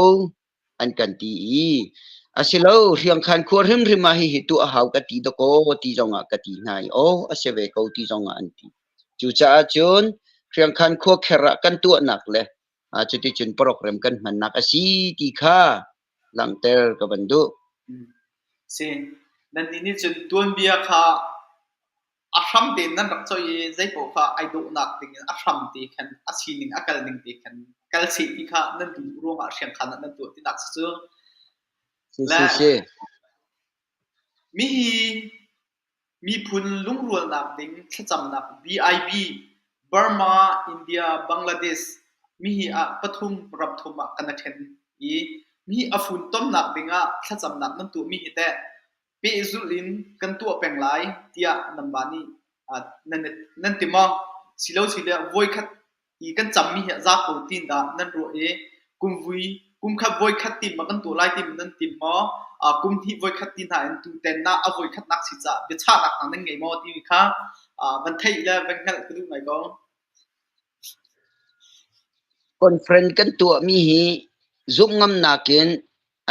an kan ti i a si lo Hriangkhan khua hrimhrim ah hihi tuah a hau ka ti dakaw ti zongah ka ti hna i aw a si ve ko ti zongah an ti. Cucaah cun Hriangkhan khua kher ah kan tuahnak le cuticun program kan hmannak a si ti kha langhter ka van duh. Si. Nannih nih cun tuanbia kha A hram tein nan rak coih i zeipaoh kha ai dawhnak dingin a hram te khan a sining a kal ning te khan kal seh ti kha nan duh ruangah hriangkhan ah nan tuah tinak si cu. Si si si. Mihi miphun lungrualnak ding thlacamnak BIB Burma, India, Bangladesh mihi ah pathum ram thum ah kan i ṭhen i mihi a funtomnak dingah thlacamnak nan tuahmi hi teh pehzulh in kan tuah peng lai tiah nanmah nih nan ti maw? Silo sile voikhat i kan cammi hi a za ko tiin dah nan ruah i kumvui kumkhat voikhat ti ma kan tuah lai ti nan tim maw? Kum hnih voikhat ti hna in tuten ah a voikhatnak si caah biachahnak hna nan ngei maw timi kha van theih le van hngalh ka duh ngai ko. Conference kan tuahmi hi zumh ngamnak in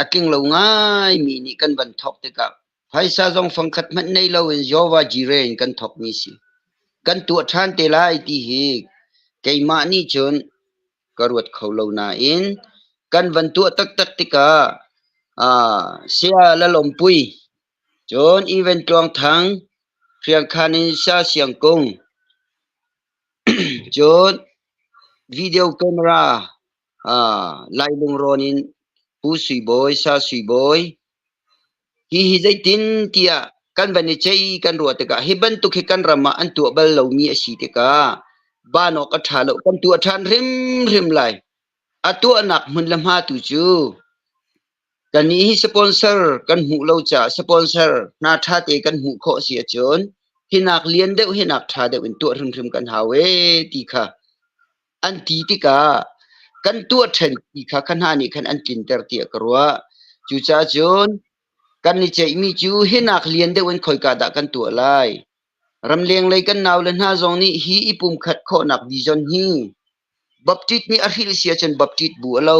a tling lo ngaimi nih kan van thawk tikah phaisa zong fangkhat hmanh nei loin Jehovah Jireh in kan thawkmi si. Kan tuah ṭhan te lai ti hi keimah nih cun ka ruat kho lo nain kan van tuah taktak tikah Saya Lalawmpui cun Even Tluang Thang Hriangkhan in Sa Siang Kung cun video camera Lai lungrawn in Pu Sui Bawi, Sa Sui Bawi, hihi zeitin tiah kan van i ceih kan ruah tikah hi bantuk hi kan ram ah an tuah bal lomi a si tikah van awk a ṭha lo. Kan tuah ṭhan hrimhrim lai. A tuahnak hmun le hma tu cu kannih hi sponsor kan hmuh lo caah sponsor hna ṭha te kan hmuh khawh si ahcun hinak lian deuh hinak ṭha deuh in tuah hrimhrim kan hau ee ti kha an ti tikah kan tuah ṭhen ti kha kha hna nih khan an tlinter tiah ka ruah. Cucaah cun kan i ceihmi cu hinak lian deuh in khoika dah kan tuah lai? Ramleng lei kan naule hna zong nih hi i pumkhat khawhnak vision hi Baptist nih a hrilh si ahcun Baptist bu a lo.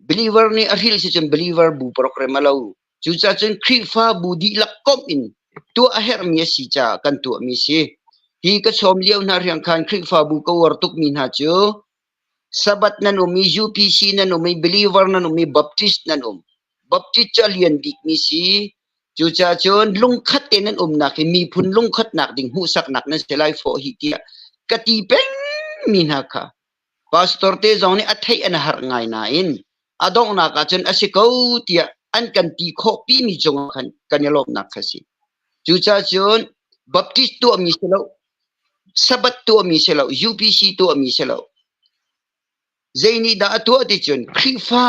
Believer nih a hrilh si cun believer bu program a lo. Cucaah cun Khrihfabu dihlak komh in tuah a herhmi a si caah kan tuahmi a si. Hi ka sawm lio hna hriang khan Khrihfabu ka uar tukmi hna cu Sabbath nan um i UPC nan um i believer nan um i Baptist nan um. Baptist cu a lian bikmi si. Cucaah cun lungkhat te nan umnak hi miphun lungkhatnak ding hmuhsaknak nan si lai fawh hi tiah ka ti pengmi hna kha Pastor te zong nih a theih an harh ngai nain a donghnak ah cun a si ko tiah an kan ti khawh pimi cungah khan kan i lawmhnak kha si. Cucaah cun Baptist tuahmi si lo, Sabbath tuahmi si lo, UPC tuahmi si lo. Zei nih dah a tuah ti cun Khrihfa,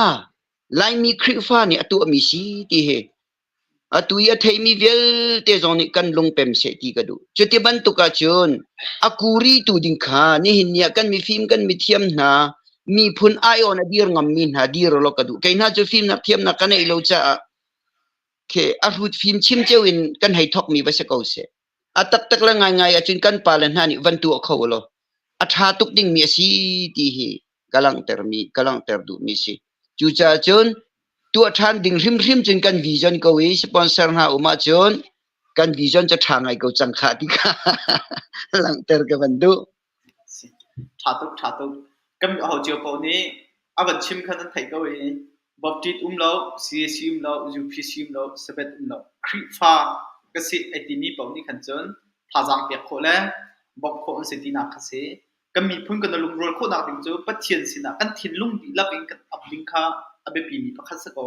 Laimi Khrihfa nih a tuahmi si ti hi Atu i a theimi vialte zong nih kan lungpem seh ti ka duh. Cuti bantuk ahcun a kuri tu ding kha nihin ni ah kan mifim kan mithiam hna miphun aiawn a dir ngammi hna dir law ka duh. Kei hna cu fimnak thiamnak ka neih lo caah khi a hrut fim chim ceu in kan hei thokmi va si ko seh. A taktak le ngaingai ahcun kan pale hna nih van tuah kho law a ṭha tuk dingmi a si ti hi ka langhtermi ka langhter duhmi si. Cucaah cun tuah ṭhan ding hrimhrim cun kan vision ko i sponsor hna um ahcun kan vision cu ṭha ngai ko cang khah ti kha langhter ka van duh. Ṭha tuk, ṭha tuk. Kan ho cio paoh nih a van chim kha nan theih ko i Baptist um lo, CAC um lo, UPC um lo, Sabbath um lo. Khrihfa ka si ai timi paoh nih khan cun thazaang pek khawh le bawmh khawh an si tinak kha si. Kan miphun kan lungrual khawhnak ding cu Pathian sinah kan thinlung dihlak in kan ap ding kha a biapimi pakhat si ko.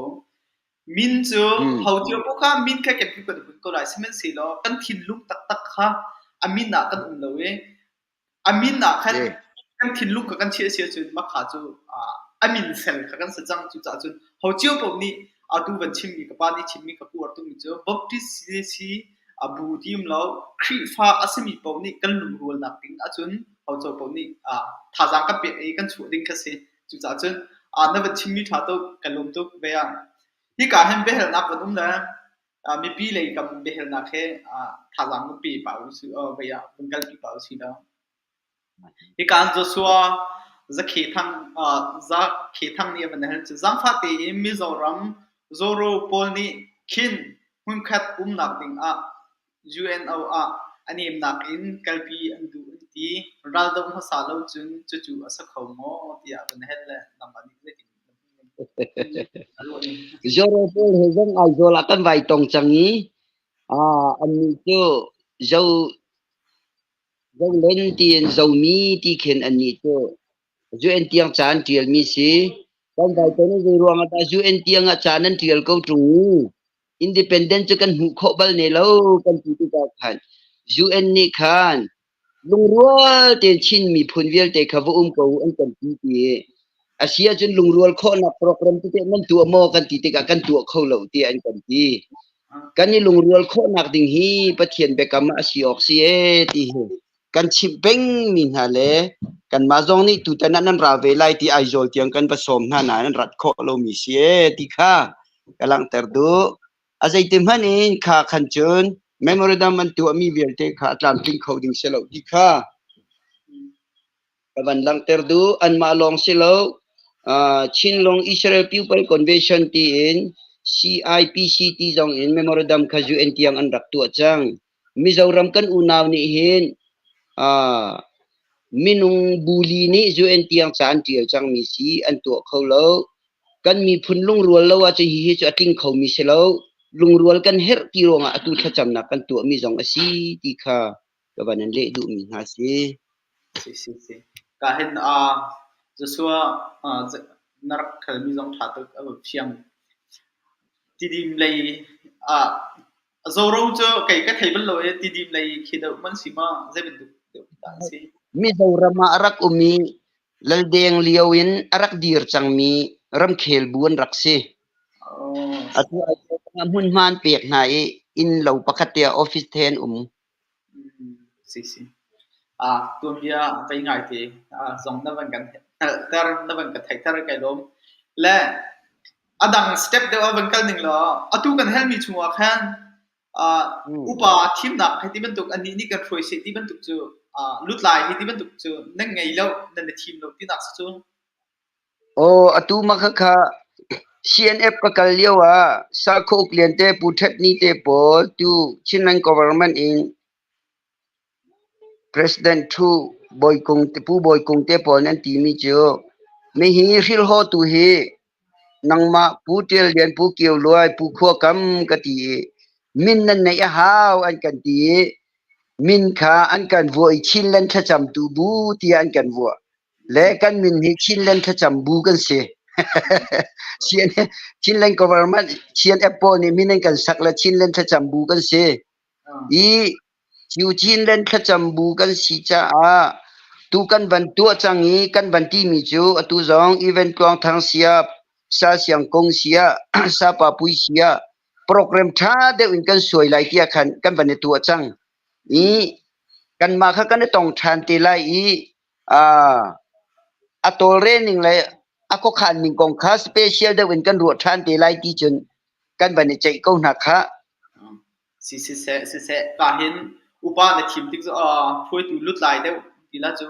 Min cu ho cio paoh kha min kha kan kan hun ko lai. Sihmanhsehlaw kan thinlung taktak kha a min ah kan um lo i a min ah khan kan thinlung kha kan chiah si ahcun mah kha cu a min fel kha kan si cang. Cucaah cun ho cio paoh nih atu van chimmi ka pa nih chimmi ka pu tukmi cu Baptist CAC a bu ti um lo Khrihfa a simi paoh nih kan lungrualnak ding ahcun ho cio paoh nih thazaang kan pek i kan chuah ding kha si. Cucaah cun na van chimmi ṭha tuk, ka lawm tuk ve ah. Hika hin biahalnak van um le mipi lei kam biahalnak he thazaang van pe pah usih vei ah van kalpi pah usih law. Hika hin Joshua Zakhe Thang Zakhe Thang nih a van hal cu zaangfah tein Mizoram Zoro pawl nih khin hmunkhat umnak ding ah UNO ah a nemnak in kalpi an duh an ti. Raldoh hmasa lo cun cucu a si kho maw tiah van hal le nangmah nih zeitin na ruah ning? Zoro pawl he zong Aizawl ah kan vai tong cang i annih cu zo zolen tiin zomi ti khin annih cu UN tiang ca an ṭialmi si. Kan vai ton i zei ruang ah dah UN tiang ah ca nan ṭial ko ṭung i Independent cu kan hmuh khawh bal ne lo kan ti tikah khan UN nih khan lungrual tein Chin miphun vialte kha va um ko u an kan ti ti a si ahcun lungrual khawhnak program tete nan tuah maw kan ti tikah kan tuah kho lo tiah an kan ti. Kan i lungrual khawhnak ding hi Pathian biakam ah a si awk si ee ti hi kan chimh pengmi hna le kanmah zong nih tutan ah nan ra ve lai ti Aizawl tiang kan va sawm hna nain an rat khawh lomi si ee ti kha ka langhter duh. A zeiti hmanh in kha khan cun memorandum an tuahmi vialte kha a tlamtling kho ding si lo ti kha ka van langhter duh. Anmah lawng si lo Chinlung Israel People Convention tiin CIPC ti zong in memorandum kha UN tiang an rak tuah cang. Mizoram kan unau nih hin minung buli nih UN tiang ca an ṭial cangmi si an tuah kho lo. Kan miphun lungrual lo ahcun hihi cu a tling khomi si lo. Lungrual kan herh ti ruangah atu thlacamnak kan tuahmi zong a si ti kha ka van in leh duhmi hna si. Si si si. Ka hin Joshua na rak khalmi zong ṭha tuk a fiang. Tidim lei ah Zoro cu kei ka thei bal lo i Tidim lei khi deuh man si ma? Zei bantuk deuh dah a si? Mizoram ah a rak um i Laldeng lio in a rak dir cangmi ramkhel bu an rak si. Atu ah hmunhma an pek hna i innlo pakhat te ah office the an um. Si si. Tuanbia vei ngai te zong na van kan hngalhter, na van ka theihter kai lawm. Le a dang step deuh ah van kal ning law atu kan helmi chungah khan. Upa thimnak hei ti bantuk annih nih kan hruai seh ti bantuk cu lutlai hei ti bantuk cu nan ngei lo, nan i thim lo tinak si cu. Aw, atu mah khakha CNF ka kal lio ah Sakho Uk Lian te Pu Ṭhet Ni te pawl tu Chinland government in President Thu Bawi Kung Pu Bawi Kung te pawl nan timi cu mihi hrilhawtu hi nangmah Pu Ṭial Lian Pu Kio Luai Pu Khua Kam ka ti i min nan neih a hau an kan ti i min kha an kan vuah i Chinland thlacamtu bu tiah an kan vuah. Le kan min hi Chinland thlacam bu kan si. Chinland government CNF pawl nih min an kan sak le Chinland thlacam bu kan si. I cu Chinland thlacam bu kan si caah tu kan van tuah cang i kan van timi cu atu zong event Tluang Thang sia, Sa Siang Kung sia, Sapa Pui sia program ṭha deuh in kan suai lai tiah khan kan van i tuah cang. I kanmah kha kan i tong ṭhan te lai i a tawlrel ning le a khuakhan ning kong kha special deuh in kan ruah ṭhan te lai ti cun kan van i ceih ko hna khah. Si siseh siseh ka hin upa na thim tik cu hruaitu lutlai deuh ti la cu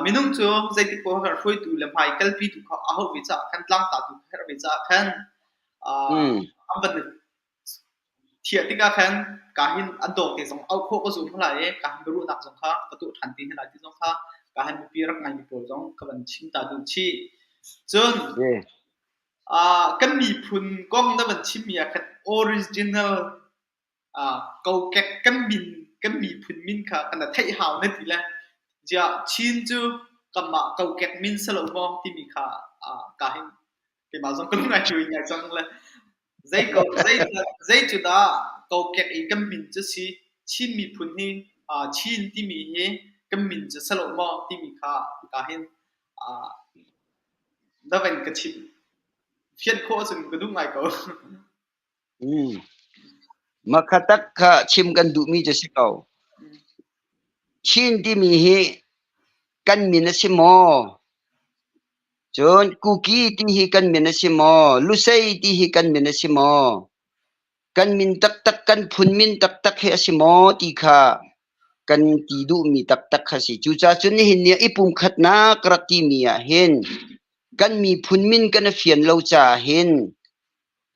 minung cu zeitik paoh ah hruaitu le hmai kalpi tu kha a hauh ve caah khan tlangtla tu herh ve caah khan an van Thiah tikah khan ka hin an dawr te zong auh khawh ka zum hna i ka hin biaruahnak zong kha ka tuah ṭhan te hna lai ti zong kha ka hin mipi rak ngaimi pawl zong ka van chim ta duh chih. Cun kan miphun kong na van chimmi ah khan original kokek kan min kan miphun min kha kan theih hau na ti le ziah Chin cu kanmah kokek min si lo maw timi kha ka hin keimah zong ka lung ai cuai ngai cang le Zei ko zei zei cu dah kokek i kan min cu si Chin miphun hi Chin timi hi kan min cu si lo maw timi kha ka hin na van ka chim fianh khawh ahcun ka duh ngai ko. Mah kha tak kha chim kan duhmi cu si ko. Chin timi hi kan min a si maw? Cun Kuki ti hi kan min a si maw? Lusei ti hi kan min a si maw? Kan min taktak, kan phun min taktak hi a si maw ti kha kan ti duhmi taktak kha si. Cucaah cun nihin ni ah i pumkhatnak rak timi ah hin kan miphun min kan i fian lo caah hin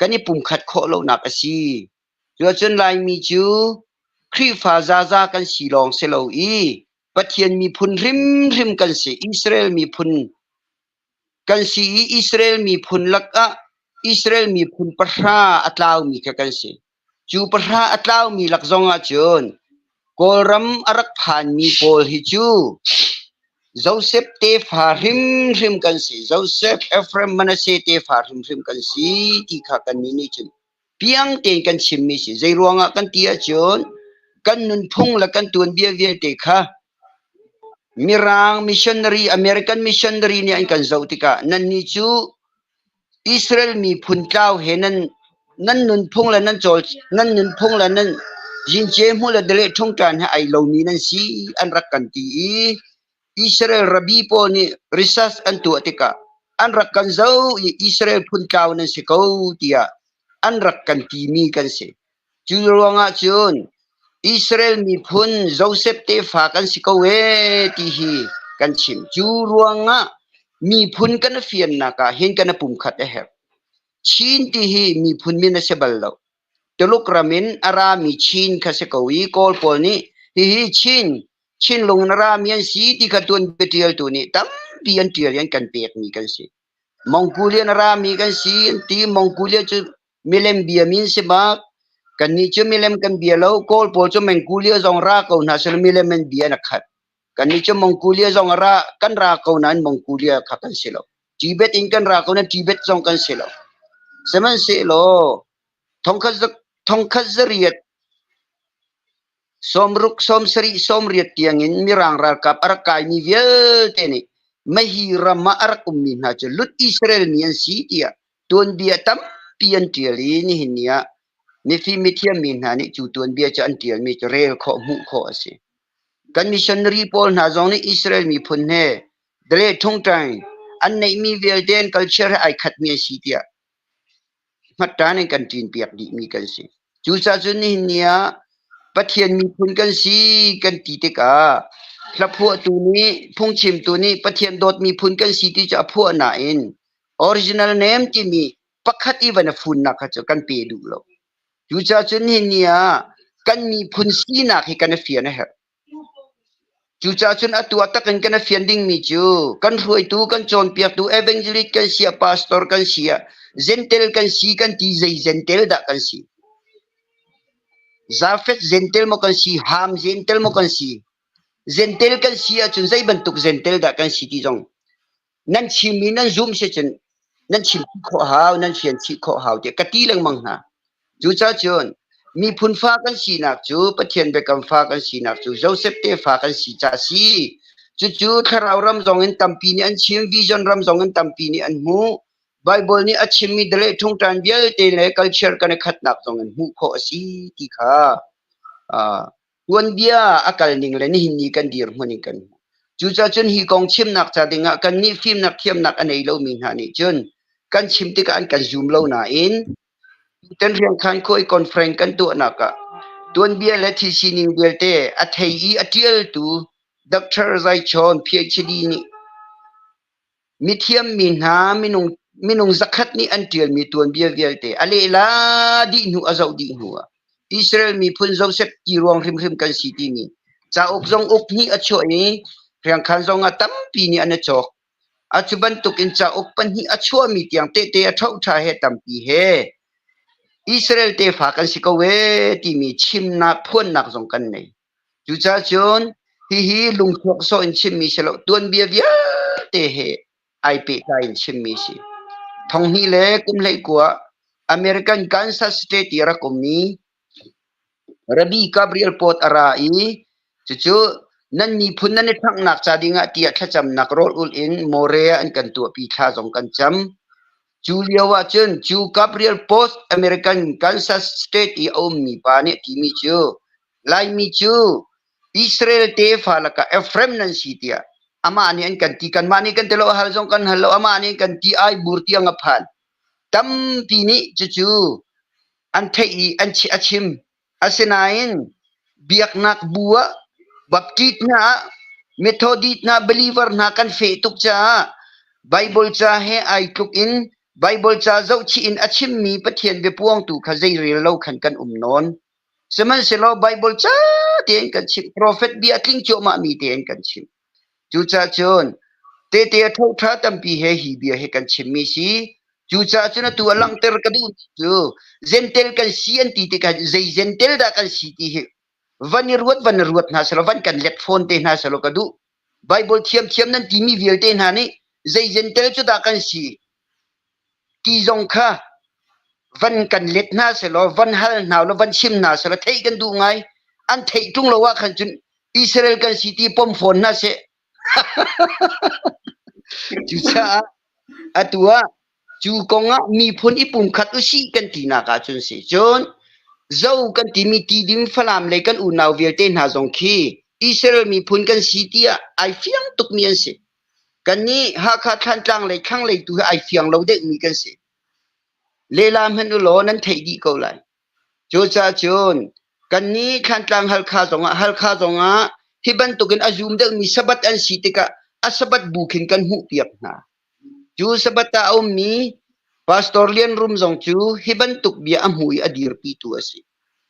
kan i pumkhat khawh lonak a si. Cuacun Laimi cu Khrihfa zaza kan si lawng si lo i Pathian miphun hrimhrim kan si. Israel miphun kan si i Israel miphun lakah Israel miphun pahra a tlaumi kha kan si. Cu pahra a tlaumi lak zongah cun Kawlram a rak phanmi pawl hi cu Josef tefa hrimhrim kan si. Josef, Ephraim, Manasseh tefa hrimhrim kan si ti kha kannih nih cun piang tein kan chimmi si. Zei ruangah kan ti ahcun kan nunphung le kan tuanbia vialte kha Mirang missionary, American missionary nih an kan zoh tikah nannih cu Israel miphun tlau he nan nan nunphung le nan cawl nan nunphung le nan zince hmu le dele ṭhungṭan he ai lomi nan si an rak kan ti i Israel rabbi pawl nih research an tuah tikah an rak kan zoh i Israel phun tlau nan si ko tiah an rak kan timi kan si. Cu ruangah cun Israel miphun Josef tefa kan si ko ee ti hi kan chim. Cu ruangah miphun kan i fiannak ah hin kan i pumkhat a herh. Chin ti hi miphun min a si bal lo. Tuluk ram in a rami Chin kha si ko i Kawl pawl nih hihi Chin Chinlung in a rami an si ti kha tuanbia ṭialtu nih tampi an ṭial i an kan pekmi kan si. Mongolian a rami kan si an ti. Mongolia cu milem biami an si bak. Kannih cu milem kan bia lo. Kawl pawl cu Mongolia zong ra ko hna seh milem an bia an khat. Kannih cu Mongolia zong ra kan ra ko nain Mongolia kha kan si lo. Tibet in kan ra ko nain Tibet zong kan si lo. Sihmanhsehlaw thongkhat zariat 60, 70, 80 tiangin Mirang ralkap a rak kaimi vialte nih Mahi ram ah a rak ummi hna cu lut Israel mi an si tiah tuanbia tampi an ṭial i nihin ni ah mifim mithiam mi hna nih cu tuanbia cu an ṭialmi cu rel khawh hmuh khawh a si. Kan missionary pawl hna zong nih Israel miphun he dale ṭhungṭaing an neihmi vialte an culture he ai khatmi an si tiah hmatṭan in kan ṭinpiak dihmi kan si. Cucaah cun nihin ni ah Pathian miphun kan si kan ti tikah hlaphuahtu nih phungchimtu nih Pathian dawt miphun kan si ti cu a phuah nain original name timi pakhat i van a funnak kha cu kan pe duh lo. Cucaah cun nihin ni ah kan miphun sinak hi kan i fian a herh. Cucaah cun atu a tak in kan i fian dingmi cu kan hruaitu, kan cawnpiaktu, evangelist kan si ah, pastor kan si ah, Gentel kan si kan ti zei Gentel dah kan si? Jafet Gentel maw kan si, Ham Gentel maw kan si? Gentel kan si ahcun zei bantuk Gentel dah kan si ti zong nan chimmi nan zum si cun nan chim khawh hau, nan fian chih khawh hau tiah ka ti lengmang hna. Cucaah cun miphun fa kan sinak cu Pathian biakam fa kan sinak cu Joseph tefa kan si caah a si. Cucu thlarau ram zong in tampi nih an chim, vision ram zong in tampi nih an hmuh. Bible nih a chimmi dale ṭhungṭan vialte le culture kan i khatnak zong in hmuh khawh a si ti kha tuanbia a kal ning le nihin ni kan dirhmun in kan hmuh. Cucaah cun hi kong chimnak ca dingah kannih fimnak thiamnak a nei lomi hna nih cun kan chim tikah an kan zum lo nain tutan riangkhan khuai conference kan tuahnak ah tuanbia le thil sining vialte a thei i a ṭialtu Dr. Zai Chawn PhD nih Mithiam mi hna minung zakhat nih an ṭialmi tuanbia vialte a lehla dih hnu a zoh dih hnu ah Israel miphun Joseph ti ruang hrimhrim kan si timi cauk zong uk hnih a chuah i riangkhan zong ah tampi nih an i cawk. A cu bantukin cauk pahnih a chuahmi tiang tehte a ṭhoṭha he tampi he Israel tefa kan si ko ee timi chimnak phuannak zong kan nei. Cucaah cun hihi lungthluak sawh in chimmi si lo, tuanbia vialte he ai pehtlai in chimmi si. Thonghnih le kum 19 American Kansas State i a rak ummi Rabbi Gabriel Pot a ra i cucu nan miphun nan i ṭhanghnak ca dingah tiah thlacamnak rawl ulh in Morea an kan tuahpi thla zong kan cam. Cu lio ahcun cu Gabriel Post American Kansas State i a ummi pa nih a timi cu Laimi cu Israel tefa lakah Ephraim nan si tiah amah nih an kan ti. Kanmah nih kan ti lo, hal zong kan hal lo, amah nih an kan ti ai bur tiang a phan. Tampi nih cucu an theih i an a chim. Asinain biaknak bu ah Baptist hna ah Methodist hna believer hna kan feh tuk caah Bible ca he ai tluk in Bible ca zohchih in a chimmi Pathian biapuangtu kha zeirel lo khan kan um nawn. Sihmanhsehlaw Baibal ca tein kan chimh, profet bia a tling cuahmahmi tein kan chimh. Cucaah cun tehte a ṭhoṭha tampi he hi bia hi kan chimmi si. Cucaah cun atu a langhter ka duhmi cu Gentel kan si an ti tikah zei Gentel dah kan si ti hi van i ruat van i ruat hna selaw van kan let fawn te hna selaw ka duh. Baibal thiamthiam nan timi vialte hna nih zei Gentel cu dah kan si Ti zong kha van kan let hna sehlaw, van hal hna law, van chim hna sehlaw theih kan duh ngai. An theih ṭung lo ah khan cun Israel kan si ti pom fawn hna seh. Cucaah atu ah cu kong ah miphun i pumkhat usih kan tinak ahcun si. Cun Zo kan timi Tidim Falam lei kan unau vialte hna zong khi Israel miphun kan si tiah ai fiang tukmi an si. Kannih Hakha Thlantlang lei thlanglei tu hi ai fiang lo deuhmi kan si. Lehla hmanh u law nan theih dih ko lai. Cucaah cun kannih Thlantlang Halkha zongah Halkha zongah hi bantukin a zum deuhmi Sabbath an si tikah a Sabbath bu khin kan hmuhpiak hna. Cu Sabbath ah a ummi Pastor Lian Rum zong cu hi bantuk bia a hmu i a dirpitu a si.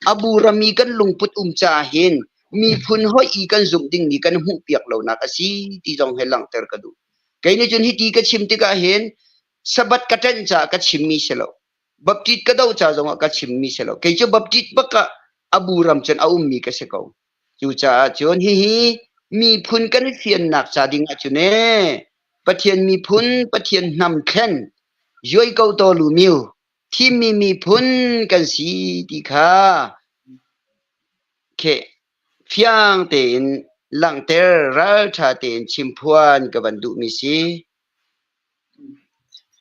A burami kan lungput um caah hin miphun hoih i kan zumh dingmi kan hmuhpiak lonak a si ti zong hi langhter ka duh. Kei nih cun hiti ka chim tikah hin Sabbath ka ṭanh caah ka chimmi si lo. Baptist ka doh ca zongah ka chimmi si lo. Kei cu Baptist bak ah a buram cun a ummi ka si ko. Cucaah cun hihi miphun kan i fiannak ca ding ahcun ee Pathian miphun, Pathian hnam thlen, yuai ko to lu miu, thimmi miphun kan si ti kha kheh fiang tein langhter ralṭha tein chimphuan ka van duhmi si.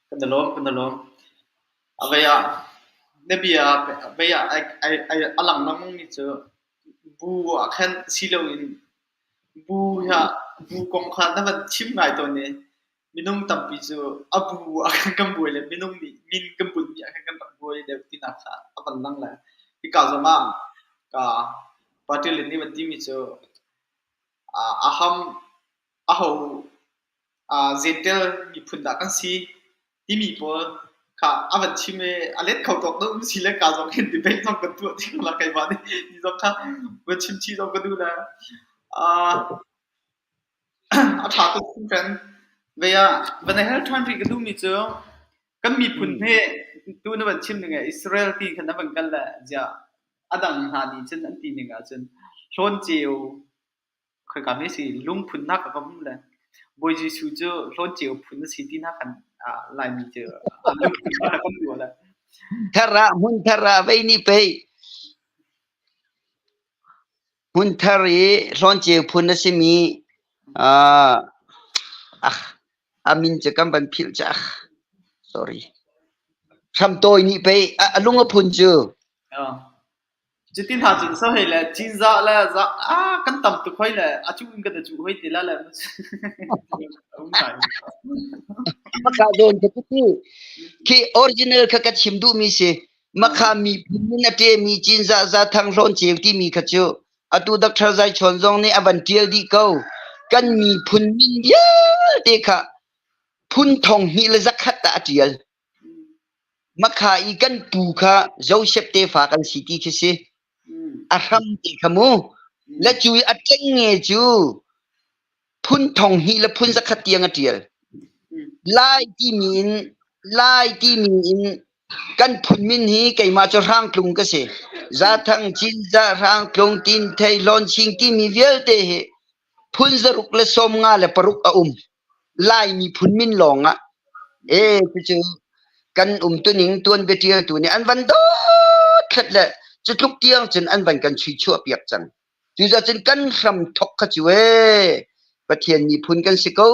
Kan i lawm, kan i lawm. A vei ah na bia vei ah a lang lengmangmi cu bu ah khan si loin bu bu kong kha na van chim ngai tawn i Minung tampi cu a bu ah khan kan buai le minung nih min kan bunhmi ah khan kan rak buai deuh tinak kha a van lang lai. Hika zongah ka party nih van timi cu aham aho Jentail miphun dah kan si timi pawl kha a van chim i a let kho tawk deuh si le ka zong hin debate zong kan tuah ding la keimah nih ni zong kha van chim chih zong ka duh le a ṭha tuk hringhran. Vei ah van i hal ṭhan rih ka duhmi cu kan miphun hi tu na van chim ning ah Israel ti khan na van kal le ziah a dang hna nih cun an ti ning ahcun hlawnceu khoika hme si lungphun hna ka ka hmu le Bawi Jesuh cu hlawnceu phun a si ti hna khan Laimi cu lungphun hna kan duh le. Thar ah hmun thar ah vei nih pei Hmunthar i Hlawnceu phun a simi a min cu kan van philh cah. Sorry. Hramtawi nih pei a lung a phun cu. Cutin hna cun so hei le Cinzah le za ah kan tam tuk hoi le a cu in kan a cu hoi ti la le. Maka zawn ka ti. Khi original kha ka chim duhmi si. Makha miphun min a ṭemi Cinzah Zathang Hlawnceu timi kha cu atu Dr. Zai Chawn zong nih a van ṭial dih ko. Kan miphun min vialte kha phun thong hnih le zakhat ah a ṭial. Makha i kan pu kha Joseph tefa kan si ti khi si. A hram te kha mu. Le cu i a ṭengnge cu phun thong hnih le phun zakhat tiang a ṭial. Lai timi in Lai timi in kan phun min hi keimah cu Hrangtlung ka si. Zathang, Cinzah, Hrangtlung, Tinthei, Hlawnching timi vialte hi phun zaruk le 51 le paruk a um. Lai miphun min lawng ah. E cucu kan umtuning tuanbia ṭialtu nih an van dawt thlet le cu tluk tiang cun an van kan chuichuah piak cang. Cucaah cun kan hram thok kha cu ee Pathian miphun kan si ko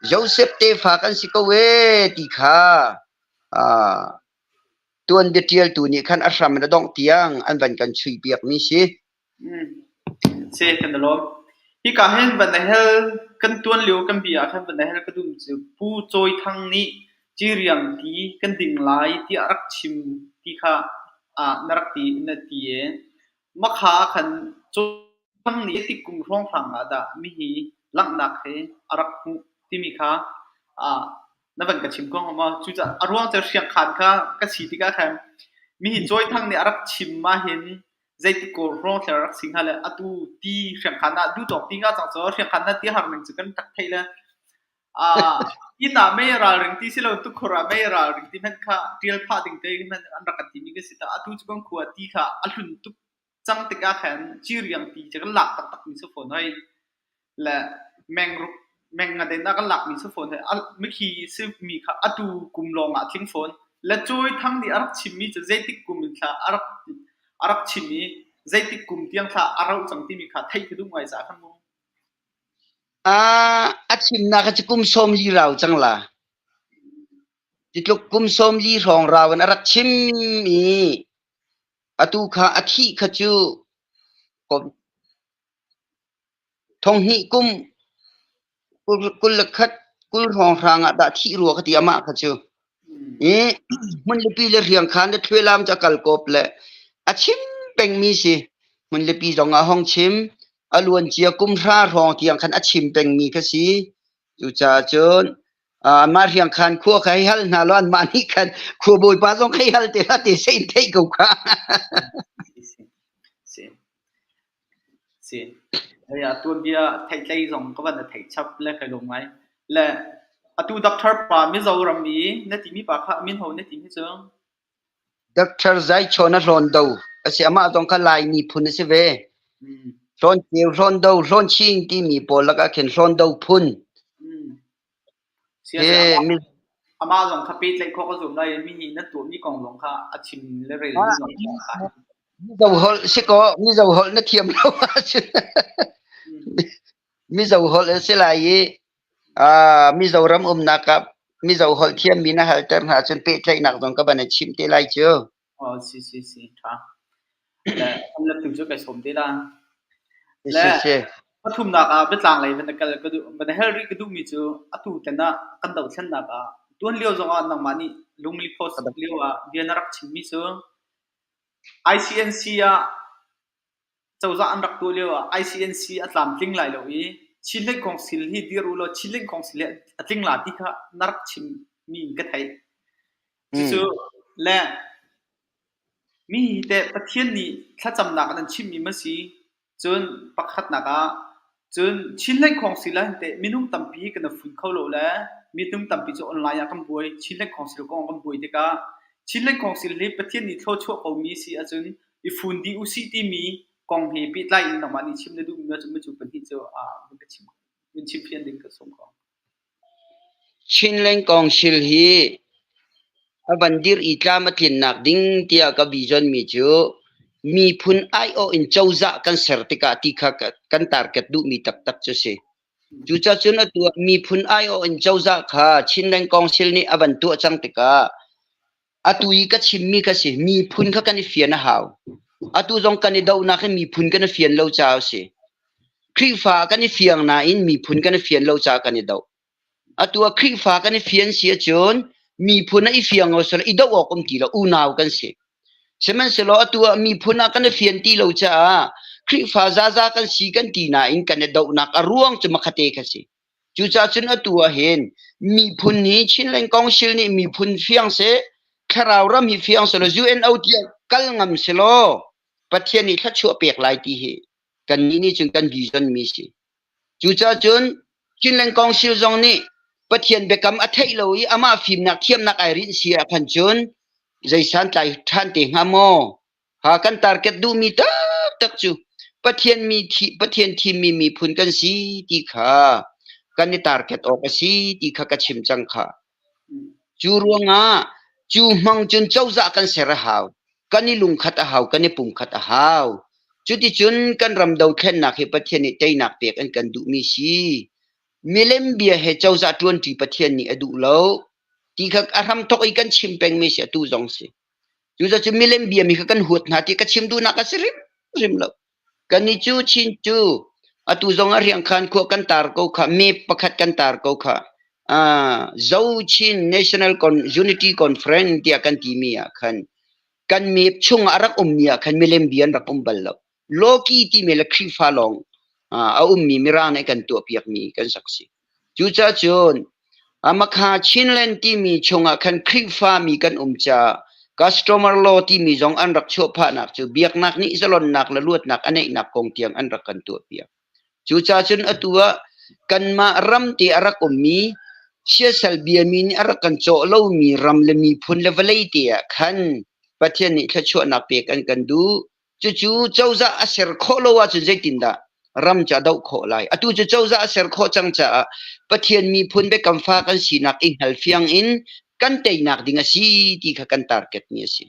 Joseph tefa kan si ko ee ti kha tuanbia ṭialtu nih khan a hram in a dongh tiang an van kan chuih piakmi si. Si kan i lawm. Hika hin van a hel kan tuan lio kan bia ah khan van a hel ka duhmi cu Pu Cawi Thang nih Ciriang ti kan ding lai tiah rak chim ti kha na rak ti na ti ee. Makha ah khan cawlcang nih zeitik kum hrawnghrang ah dah mihi langhnak hi a rak hmuh timi kha na van ka chim ko hnga maw? Cucaah a ruang cu hriangkhan kha ka si tikah khan mihi Cawithang nih a rak chim ahhin zeitik kaw hrawng thler a rak si hnga le atu ti hriangkhan ah duhtawk ti nga cang cu hriangkhan na ti har ning cu kan rak theih le inn ah mei a ralring ti si lo tukhur ah mei a ralring ti hmanh kha ṭial phah ding te hmanh an rak kan timi kan si ta. Atu cu kan khua ti kha a hlun tuk cang tikah khan ciriang ti cu kan lak taktakmi si fawn hoi. Le mengruk mengngaden ah kan lakmi si fawn hoi. Mikhi simi kha atu kum lawng ah tling fawn. Le Cawi Thang nih a rak chimmi cu zeitik kum in thla a rak a rak chim i zeitik kum tiang thla a rauh cang timi kha theih ka duh ngai caah khan mu. A chimnak hi cu kum 40 rau cang la. Titluk kum 40 hrawng rau in a rak chim i atu kha a thih kha cu thong hnih kum 21 kul hrawnghrang ah dah thih rua ka ti amah kha cu. I hmunlipi le hriangkhan le thlualam cu a kal kawp le a chim pengmi si. Hmunlipi zong ah hong chim. A luancia kum hra hrawng tiang khan a chim pengmi kha si. Cucaah cun mah hriangkhan khua kha hei hal hna law anmah nih khan khua bawipa zong hei hal te hlah te seh in theih ko kha. Si. Si. Hei ah tuanbia theihtlei zong ka van na theih chap le kai lawm ngai. Le atu doctor pa Mizoram i na timi pa kha min ho na timi cu? Doctor Zai Chawn a hlawn do. A si amah zong kha Lai miphun a si ve. Hlawn Ceu, Hlawn Do, Hlawn Ching timi pawl lakah khin Hlawn Do phun. He Amah zong kha pehtlaih khawh ka zuam lai i mi nih na tuahmi kong zong kha a chim le relmi zong kha Mizo holh si kaw Mizo holh na thiam lo ahcun Mizo holh a si lai i Mizoram umnak ah Mizo holh thiammi na halter hna ahcun pehtlaihnak zong ka van i chimh te lai cu. Oh, si si si, ṭha. Le an le tu cu kai sawm te la. Le Si si. pathumnak ah biatlang lei van kal ka duh van hel rih ka duhmi cu atu tan ah kan dothlennak ah tuan lio zong ah nangmah nih Lungli Post lio ah bia na rak chimmi cu. ICNC ah cozah an rak tuah lio ah ICNC a tlamtling lai lo i Chinland Council hi dir u law Chinland Council hi a tling la ti kha na rak chimmi ka theih. Cucu le mi hi teh Pathian nih thlacamnak an chimmi ma si? Cun pakhatnak ah cun Chinland Council ah hin teh minung tampi kan i fun kho lo le minung tampi cu online ah kan buai. Chinland Council kong kan buai tikah Chinland Council hi Pathian nih thluachuah komi si ahcun i fun dih usih timi kong he pehtlai in nangmah nih chim na duhmi ahcun cu pahnih cu vun ka chim vun chimfian ding ka sawm ko. Chinland Council hi a van dir i tlam a tlinnak ding tiah ka vision mi cu miphun aiawh in cozah kan ser tikah ti kha kan target duhmi taktak cu si. Cucacun atu ah miphun aiawh in cozah kha Chinland Council nih a van tuah cang tikah Atu i ka chimmi kha si miphun kha kan i fian a hau. Atu zong kan i dohnak hi miphun kan i fian lo caah a si. Khrihfa kan i fiang nain miphun kan i fian lo caah kan i doh. Atu ah Khrihfa kan i fian si ahcun miphun ah i fiang lo selaw i doh awk um ti lo, unau kan si. Sihmanhsehlaw atu ah miphun ah kan i fian ti lo caah Khrihfa zaza kan si kan ti nain kan i dohnak a ruang cu makhate kha si. Cucaah cun atu ah hin miphun hi Chinland Council nih miphun fiang seh, thlarau ram hi fiang selaw UNO tiang kal ngam selaw Pathian nih thluachuah pek lai ti hi kannih nih cun kan vision mi si. Cucaah cun Chinland Council zong nih Pathian biakam a theih lo i amah fimnak thiamnak ai rinh si ah khan cun zei santlai ṭhan te hnga maw? Ha kan target duhmi taktak cu Pathian mi thi, Pathian thimmi miphun kan si ti kha kan i target awk a si ti kha ka chim cang kha. Cu ruangah cu hmang cun cozah kan ser a hau. Kan i lungkhat a hau, kan i pumkhat a hau. Cuticun kan ram dothlennak hi Pathian nih teinak pek an kan duhmi si. Milem bia he cozah ṭuanṭi Pathian nih a duh lo. Ti kha a hramthok i kan chim pengmi si atu zong si. Cucaah milem biami kha kan huat hna ti ka chim duhnak a si hrimhrim lo. Kannih cu Chin cu atu zong ah Hriangkhan khua kan tar ko kha, map pakhat kan tar ko kha. Uh, Zo Chin National Con Unity Conference tiah kan timi ah khan kan map chung ah a rak ummi ah khan milem bia an rak um bal lo. Loki timi le Khrihfa lawng uh, a ummi Mirang nih kan tuahpiakmi kan sak si. Cucaah cun Amakha Chinland timi chungah khan Khrihfami kan um caah customer law timi zong an rak chuah phahnak cu biaknak nih zalonnak le luatnak a neihnak kong tiang an rak kan tuahpiak. Cucaah cun atu ah kanmah ram te a rak ummi siasal biami nih a rak kan cawh lomi ram le miphun le vawlei te ah khan Pathian nih thluachuahnak pek an kan duh. Cucu cozah a ser khawh lo ahcun zeitindah ram cu a doh khawh lai? Atu cu cozah a ser khawh cang caah Pathian miphun biakam fa kan sinak i hngalfiang in kan teinak ding a si ti kha kan target mi a si.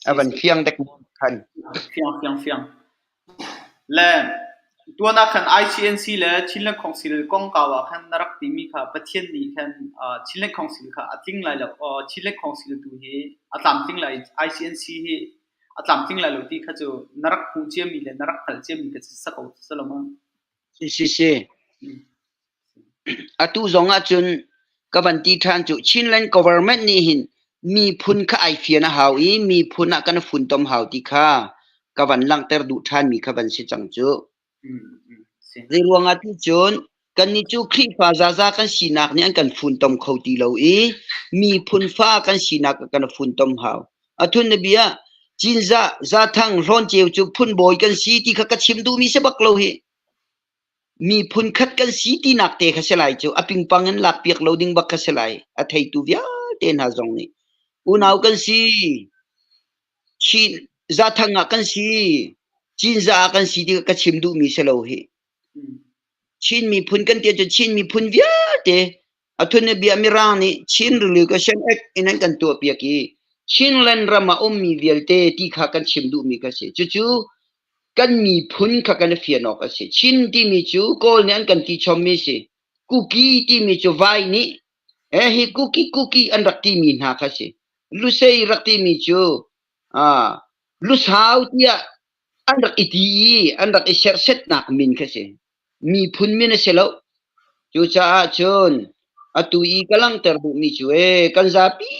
A van fiang dek khan. Fiang, fiang, fiang. Le tuan ah khan ICNC le Chinland Council kongkau ah khan na rak timi kha Pathian nih khan Chinland Council kha a tling lai lo. Chinland Council tu hi a tlamtling lai ICNC hi a tlamtling lai lo ti kha cu na rak hmuh ciami le na rak hngalh ciami ka si ko si lo ma? Si si si. Atu zong ahcun ka van ti ṭhan cu Chinland government nih hin miphun kha ai fian a hau i miphun ah kan funtom hau ti kha ka van langhter duh ṭhanmi kha van si cang cu. Zei ruangah ti cun kannih cu Khrihfa zaza kan sinak nih an kan funtom kho ti lo i miphun fa kan sinak ah kan funtom hau. Athun na bia Cinzah Zathang Hlawnceu cu phunbawi kan si ti kha ka chim duhmi si bak lo hi. Miphun khat kan si tinak te kha si lai cu a pingpang in lakpiak lo ding bak kha si lai. A theitu vialte hna zong nih unau kan si, Chin Zathang ah kan si, Cinzah ah kan si ti ka chim duhmi si lo hi. Chin miphun kan ti ahcun Chin miphun vialte a thunabia Mirang nih Chin Relocation Act in an kan tuahpiak i Chinland ram ah ummi vialte ti kha kan chim duhmi kha si. Cucu kan miphun kha kan i fian awk a si. Chin timi cu Kawl nih an kan ti chommi si. Kuki timi cu Vai nih eh hi Kuki Kuki an rak timi hna kha si. Lusei rak timi cu ah Lusau tiah an rak i ti i an rak i serhsetnak min kha si. Miphun min a si lo. Cucaah cun atu i ka langhter duhmi cu ee kan zapi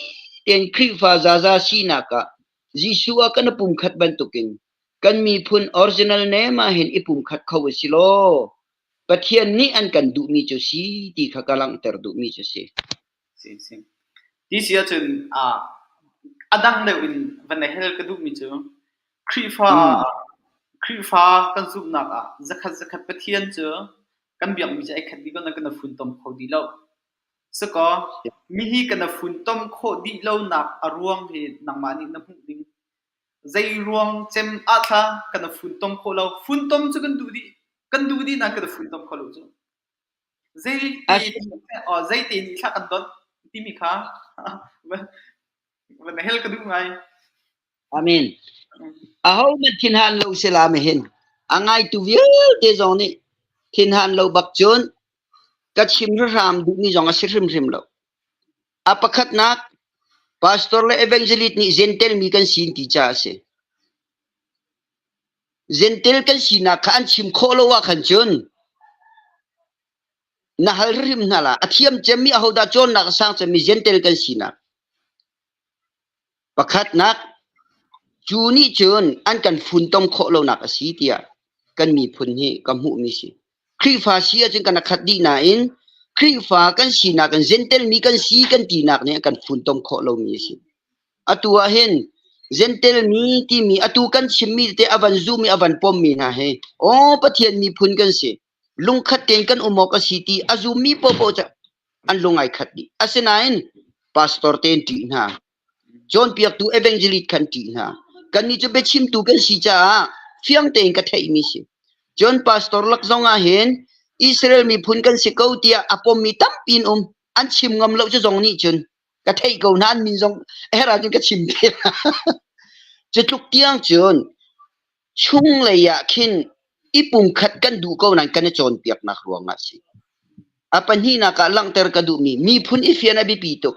tein Khrihfa zaza sinak ah. Jesuh ah kan i pumkhat bantukin kan miphun original name ah hin i pumkhat kho u si law Pathian nih an kan duhmi cu si ti kha ka langhter duhmi cu si. Si si. Ti si ahcun a dang deuh in van i hel ka duhmi cu Khrihfa Khrihfa kan zumhnak ah zakhat zakhat Pathian cu kan biakmi cu ai khat dih ko nain kan i funtom kho dih lo. Sikaw, mihi kan i funtom khawh dih lonak a ruang hi nangmah nih na hmuh ding. Zei ruang cem ah thla kan i funtom khawh lo. Funtom cu kan duh dih. Kan duh dih nain kan i funtom kho lo cu. Zeite zeite nih thla kan donh timi kha van hel ka duh ngai. Amen. Aho hmanh thinhan lo sila hin a ngaitu vialte zong nih thinhan lo bak cun ka chim hram duhmi zong a si hrimhrim lo. A pakhatnak, pastor le evangelist nih Gentel mi kan si ti caah a si. Gentel kan sinak kha an chim khawh lo ah khan cun na hal hrim hna la. A thiam cemmi ahodah cawnnak a sang cemmi Gentel kan sinak. Pakhatnak, cu nih cun an kan funtom khawh lonak a si tiah kan miphun hi ka hmuhmi si. Khrihfa si ahcun kan khat dih nain Khrihfa kan sinak in Gentel mi kan si kan tinak nih a kan funtom khawh lomi a si. Atu ah hin Gentel mi timi atu kan chimmi tete a van zum i a van pommi hna hi aw Pathian miphun kan si lungkhat tein kan um awk a si ti a zummi paohpaoh cu an lung ai khat dih. Asinain pastor te an ṭih hna. Cawnpiaktu evangelist kha an ṭih hna. Kannih cu biachimtu kan si caah fiang tein ka theihmi si. Cun pastor lak zong ah hin Israel miphun kan si ko tiah a pommi tampi an um. An chim ngam lo cu zong nih cun ka theih ko hna an min zong a herh ahcun ka chim te. Cu tluk tiang cun Chunglei ah khin i pumkhat kan duh ko nain kan i cawnpiaknak ruangah a si. A pahnihnak ah langhter ka duhmi miphun i fian a biapi tuk.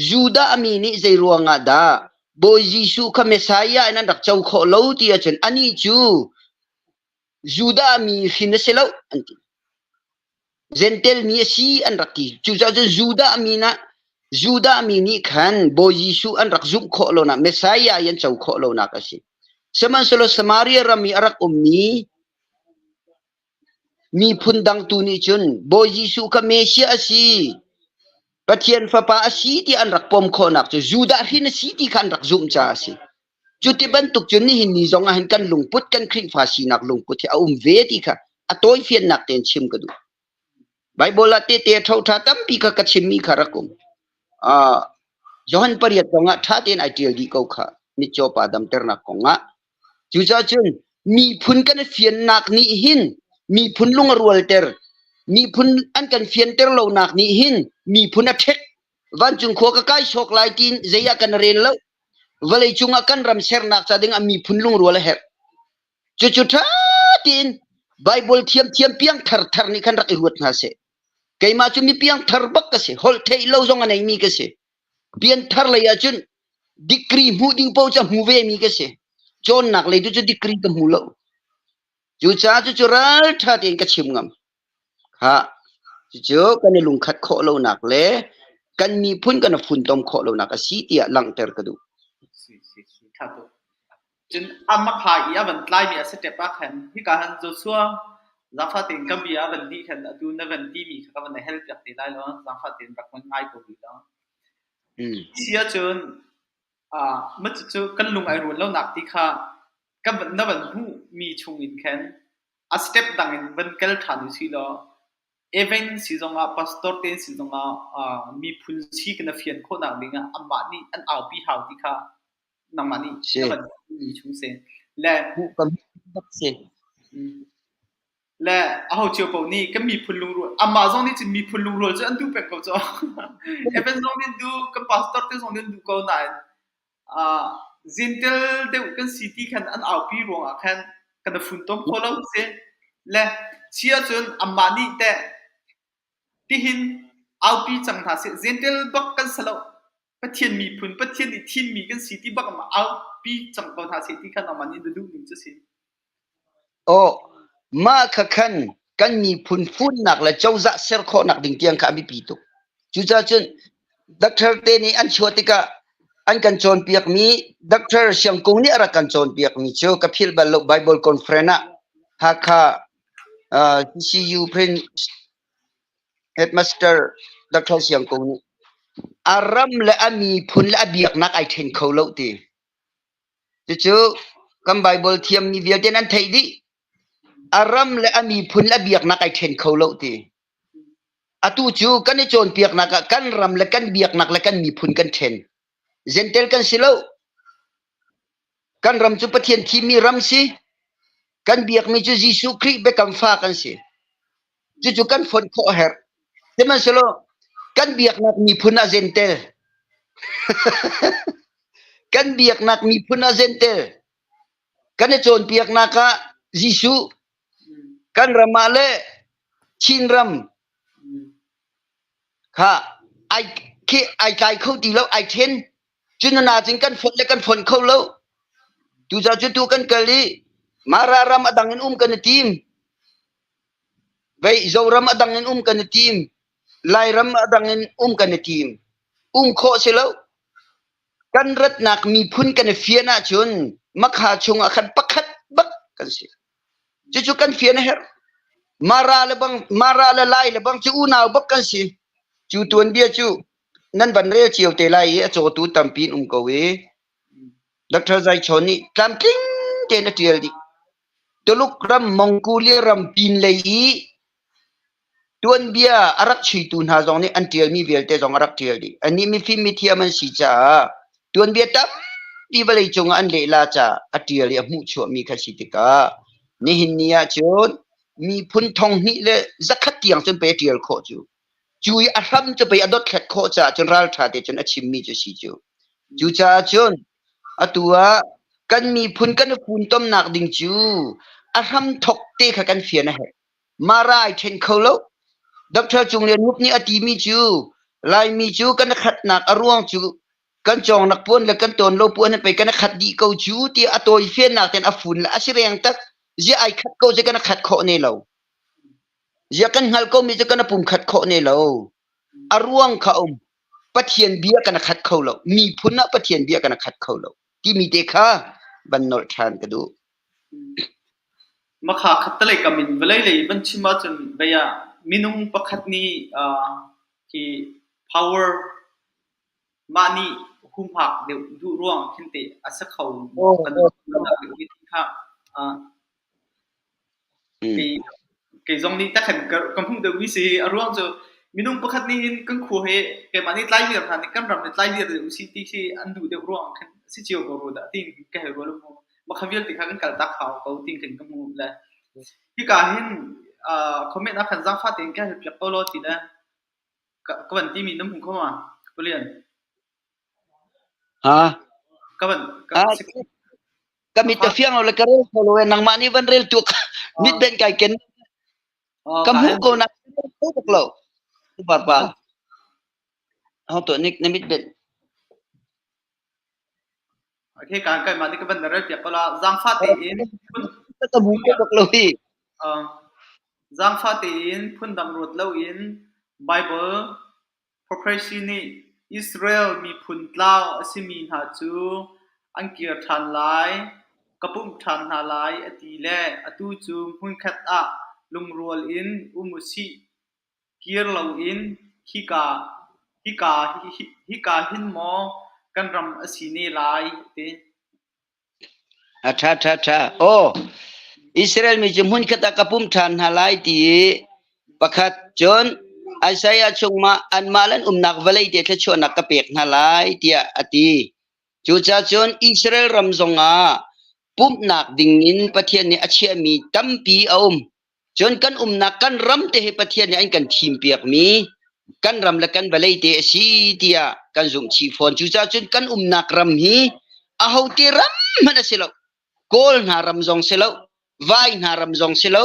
Judah mi nih zei ruangah dah Bawi Jesuh kha Messiah in an rak co khawh lo ti ahcun anih cu Judah mi hrin a si lo an ti. Gentel mi a si an rak ti. Cucaah cun Judah mi na Judah mi nih khan Bawi Jesuh an rak zumh khawh lonak Messiah i an co khawh lonak a si. Sihmanhsehlaw Samaria ram i a rak ummi miphun dang tu nih cun Bawi Jesuh kha Messiah a si, Pathian Fapa a si ti an rak pom khawhnak cu Judah hrin a si ti kha an rak zumh caah a si. Cuti bantuk cun nihin ni zong ah hin kan lungput kan Khrihfa sinak lungput hi a um ve ti kha a tawifiannak tein chim ka duh. Bible ah tehte a ṭhoṭha tampi kha ka chimmi kha rak um. Uh, Johan pariat kong ah ṭha tein ai ṭial dih ko kha mitcaw pa damternak kong ah. Cucaah cun miphun kan i fiannak nih hin miphun lung a rualter. Miphun an kan fianter lonak nih hin miphun a ṭhek. Vancung khua ka kai sawk lai tiin zei ah kan rel lo. Vawleicung ah kan ram sernak ca ding ah miphun lungrual a herh. Cucu ṭha tein Bible thiamthiam piangthar thar nih khan rak i ruat hna seh. Keimah cu mi piangthar bak ka si. Holh theih lo zong a neimi ka si. Pianthar lei ahcun degree hmuh ding paoh cu a hmu vemi ka si. Cawnnak lei tu cu degree ka hmu lo. Cucaah cucu ralṭha tein ka chim ngam. Khah, cucu kan i lungkhat khawh lonak le kan miphun kan i funtom khawh lonak a si tiah langhter ka duh. Si, si, si, ṭha tuk. Cun amah kha i a van tlaimi a step ah khan hika han Joshua zaangfah tein ka bia a van dih khan atu na van timi kha ka van i hel piak te lai law zaangfah tein rak van ngai ko rih law. Mm. Si ahcun ah mah cucu kan lung ai rual lonak ti kha ka van, na van hmuhmi chung in khan A step dang in van kal ṭhan usih law Evan si zongah pastor te si zongah uh, miphun si kan fian khawhnak dingah amah nih an aupi hau ti kha nangmah nih Si. na van mi chung si. Le Hmuh ka bak si. mm, le aho cio paoh nih kan miphun lungrual amah zong nih cun miphun lungrual cu an duh peng ko cu. Evan zong nih duh, kan pastor te zong nih an duh ko nain Zintel deuh kan si ti khan an aupi ruangah khan kan i funtom kho lo si. Le si ahcun anmah nih teh tihin aupi cang hna seh. Zintel bak kan si lo. Pathian miphun, Pathian nih thimmi kan si ti bak anmah aupi cang ko hna seh ti khan anmah nih na duh ning cu si. Aw, mah kha khan kan miphun funnak le cozah ser khawhnak ding tiang kha a biapi tuk. Cucaah cun doctor te nih an chuah tikah An kan cawnpiakmi Doctor Siang Kung nih a rak kan cawnpiakmi cu ka philh bal lo Bible conference ah Hakha uh, CCU Prince Headmaster Doctor Siang Kung nih a ram le a miphun le a biaknak ai then kho lo ti. Cucu kan Bible thiammi vialte nan theih dih. A ram le a miphun le a biaknak ai then kho lo ti. Atu cu kan i cawnpiaknak ah kan ram le kan biaknak le kan miphun kan ṭhen. Gentel kan si lo. Kan ram cu Pathian thimmi ram si. Kan biakmi cu Jesuh Khrih biakam fa kan si. Cucu kan fonh khawh a herh. Sihmanhsehlaw kan biaknak miphun ah Gentel. kan biaknak miphun ah Gentel. Kan i cawnpiaknak ah Jesuh kan ram ah le Chinram kha ai khi ai tlai kho ti lo ai then cu na cun kan fonh le kan fonh kho lo tuca cu tu kan kal i Mara ram a dang in um kan i tim vei Zoram a dang in um kan i tim Lairam a dang in um kan i tim um khawh si lo kan ratnak miphun kan i fian ahcun makha chung ah khan pakhat bak kan si Cucu kan fian a herh. Mara le bang Mara le Lai le bang cu unau bak kan si. Cu tuanbia cu nan van rel cio te lai i a cawtu tampi in um ko i Dr. Zai Chawn nih tlamtling tein a ṭial dih. Tuluk ram Mongolia ram pinlei i Tuanbia a rak chuitu hna zong nih an ṭialmi vialte zong a rak ṭial dih. Annih mifim mithiam an si caah tuanbia tampi vawleicung ah an lehla caah a ṭial i a hmuhchuahmi kha si tikah nihin ni ahcun miphun 200 le 100 tiang cun pei a ṭial khawh cu. Cu i a hram cu pei a dothlat khawh caah cun ralṭha te cun a chimmi cu si cu. Cucaah cun atu ah kan miphun kan i funtomnak ding cu a hramthok te kha kan fian a herh. Mara ai ṭhen kho lo. Dr. Cung Lian Hup nih a timi cu Laimi cu kan i khatnak a ruang cu kan cawngnak puan le kan tawn lo puan pei kan i khat dih ko cu tiah a tawifiannak ten a fun le a si reng tak. Ziah ai khat ko cu kan i khat khawh ne lo. Ziah kan hngalh komi cu kan i pum khat khawh ne lo. A ruang kha um. Pathian bia kan i khat kho lo. Miphun ah Pathian bia kan i khat kho lo. Timi te kha van nolh ṭhan ka duh. Makha khattelei kam in vawlei lei van chim ahcun vei ah minung pakhat nih hi power mah nih humhak deuh duh ruang khin teh a si kho maw kan deuh ti kha Kei, kei zong nih takhan ka, ka hmuh deuhmi si. A ruang cu minung pakhat nih hin kan khua he keimah nih tlai viar hna nih kan ram nih tlai viar deuh usih ti khi an duh deuh ruang khin a si cio ko rua dah tiin ka hei ruah lu. Mah kha vialte kha kan kal tak hau ko tiin khin ka hmuh le hika hin uh, comment ah khan zaangfah tein ka hal piak ko law ti le ka, ka van timi na hmu kho ma? Pulian. Ha? Ka van ka, Ah, ka mit a fiang lo le ka rel kho lo e nangmah nih van rel tu mit ben kai ken ka hmuh ko na kho bak lo pa ho to nik na mit ben Okay, kan kai ma ni ka ban rel piak ko la zangfa tein ka hmu ko bak lo hi zangfa tein phundang ruat lo in Bible Prophecy nih Israel miphun tlau a simi hna cu an kir ṭhan lai, ka pumh ṭhan hna lai a ti le atu cu hmunkhat ah lungrual in um u sih, kir loin hika, hika, hika hin maw kan ram a si ne lai a ti. A ṭha, ṭha, ṭha. Aw, Israel mi cu hmunkhat ah ka pumh ṭhan hna lai ti i pakhat cun Isaiah chungah anmah le an umnak vawlei te thluachuahnak ka pek hna lai tiah a ti. Cucaah cun Israel ram zongah pumhnak dingin Pathian nih a chiahmi tampi a um. Cun kan umnak kan ram te hi Pathian nih an kan thimpiakmi kan ram le kan vawlei te a si tiah kan zumh chih fawn. Cucaah cun kan umnak ram hi ahote ram hmanh a si lo. Kawl hna ram zong si lo, Vai hna ram zong si lo,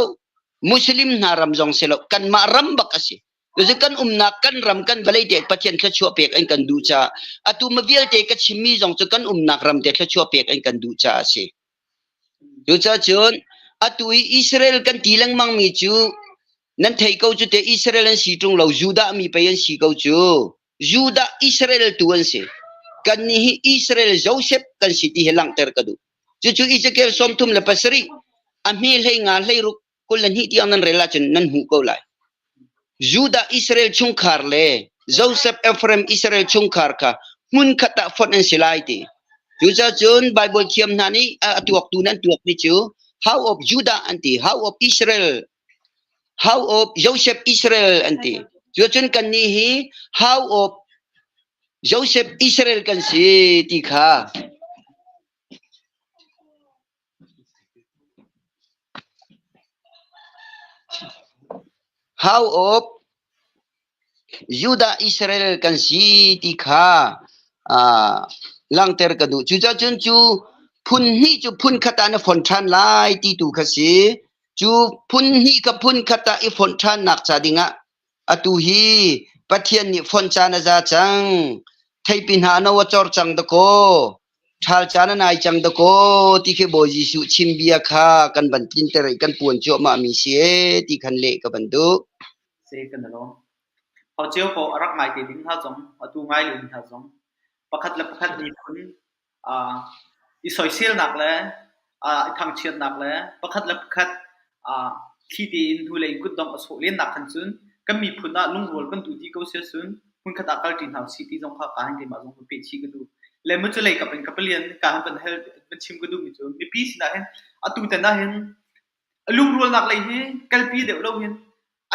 Muslim hna ram zong si lo, kanmah ram bak a si. Cucu kan umnak kan ram kan vawlei te Pathian thluachuah pek an kan duh caah atu ma vialte ka chimmi zong cu kan umnak ram te thluachuah pek an kan duh caah a si. Cucaah cun atu i Israel kan ti lengmangmi cu nan thei ko cu te Israel an si ṭung lo Judah mi pei an si ko cu. Judah Israel tu an si. Kannih hi Israel Joseph kan si ti hi langhter ka duh. Cucu Ezekiel 37 a hme hlei nga hlei ruk 22 tiang nan rel ahcun nan hmuh ko lai. Judah Israel chungkhar le Joseph Ephraim Israel chungkhar kha hmunkhat ah fonh an si lai ti. Cucacun Bible thiam hna nih a tuaktu nan tuakmi cu House of Judah an ti, House of Israel, House of Joseph Israel an ti. Cucun kannih hi House of Joseph Israel kan si ti kha How of Judah Israel kan si ti kha langhter ka duh. Cucacun cu phun hnih cu phun khat ah na fonh ṭhan lai ti tu kha si. Cu phun hnih kha phun khat ah i fonh ṭhannak ca dingah Atu hi Pathian nih fonh caan a za cang. Theipi hna no a cor cang dakaw. Ṭhal caan a nai cang dakaw ti khi Bawi Jesuh chim bia kha kan van tlinter i kan puan cuahmah mi si ee ti khan leh ka van duh. Si kan i lawm. Ho cio ko a rak ngai te ding hna zong, atu ngai len hna zong, pakhat le pakhat miphun i soiselnak le i thangchiatnak le pakhat le pakhat thli tein hnulei kutdong a sawh lennak khan cun kan miphun ah lungrual kan duh dih ko si ahcun hmunkhat ah kalṭi hna usih ti zong kha ka han keimah zong peh chih ka duh. Le mu cu lei kap in ka palian ka han van hel van chim ka duhmi cu mipi sinah hin atu tan ah hin lungrualnak lei hi kalpi deuh lo hin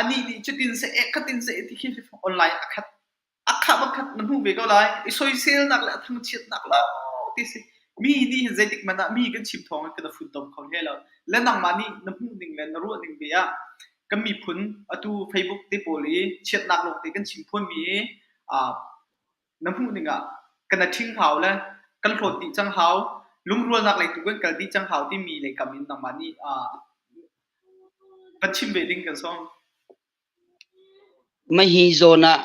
anih nih cutin seh eh khatin seh ti khi online a khat A khah bakhat na hmuh ve ko lai. I soiselnak le a thangchiatnak lo ti si. Mi nih hin zeitik hmanh ah mi kan chim thawng in kan i funtom kho hlei lo. Le nangmah nih na hmuh ning le na ruah ning ve ah kan miphun atu Facebook te pawl i chiatnak lawng te kan chim phuanmi i uh, na hmuh ning ah kan a ṭhing hau le kan hlawt dih cang hau, lungrualnak lei tu kan kal dih cang hau timi lei kam in nangmah nih uh, van chim ve ding kan sawm. Mahhi zawn ah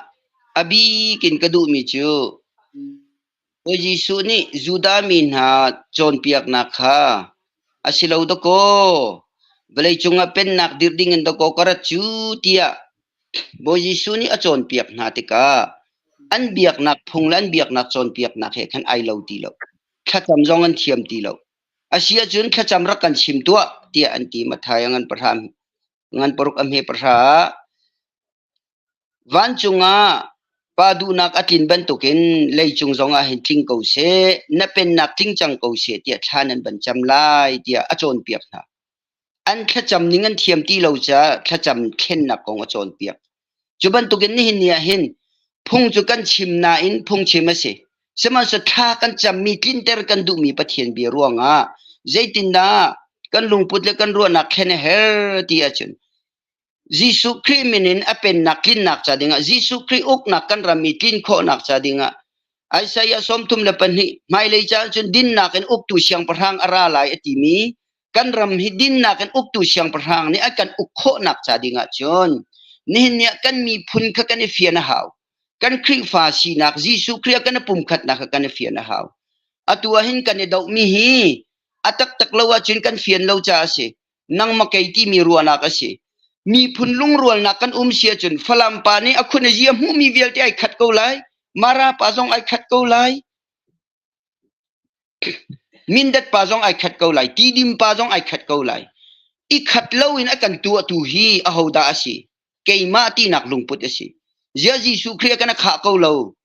a bik in ka duhmi cu Bawi Jesuh nih Judah mi hna cawnpiaknak kha a si lo dakaw, vawleicung ah pennak dirh ding in dakaw ka rat cu tiah Bawi Jesuh nih a cawnpiak hna tikah an biaknak phung le an biaknak cawnpiaknak he khan ai lo ti lo. Thlacam zong an thiam ti lo. A si ahcun thlacam rak kan chim tuah tiah an ti. Matthai a ngan pahra ngan paruk a hme pahra ah vancung ah pa duhnak a tlin bantukin leicung zong ah hin tling ko seh, na pennak tling cang ko seh tiah thla nan van cam lai tiah a cawnpiak hna. An thlacam ning an thiam ti lo caah thlacam thlennak kong a cawnpiak. Cu bantukin nihin ni ah hin phung cu kan chim nain phungchim a si. Sihmanhsehlaw thla kan cammi tlinter kan duhmi Pathian bia ruangah zeitindah kan lungput le kan ruahnak thlen a herh ti ahcun Jesuh Khrih min in a pennak tlinnak ca dingah Jesuh Khrih uknak kan ram i tlin khawhnak ca dingah Isaiah 32 hmailei caan cun dinnak in uktu siangpahrang a ra lai a timi kan ram hi dinnak in uktu siangpahrang nih a kan uk khawhnak ca ding ah cun nihin ni ah kan miphun kha kan i fian a hau. Kan Khrihfa sinak Jesuh Khrih ah kan i pumkhatnak kha kan i fian a hau. Atu ah hin kan i dohmi hi a taktak lo ahcun kan fian lo caah a si. Nangmah kei timi ruahnak a si. Miphun lungrualnak kan um si ahcun Falam pa nih a khun a zia hmuhmi vialte ai khat ko lai. Mara pa zong ai khat ko lai. Mindat pa zong ai khat ko lai, Tidim pa zong ai khat ko lai. I khat loin a kan tuahtu hi ahodah a si? Keimah tinak lungput a si. Ziah Jesuh Khrih a kan a khah ko lo.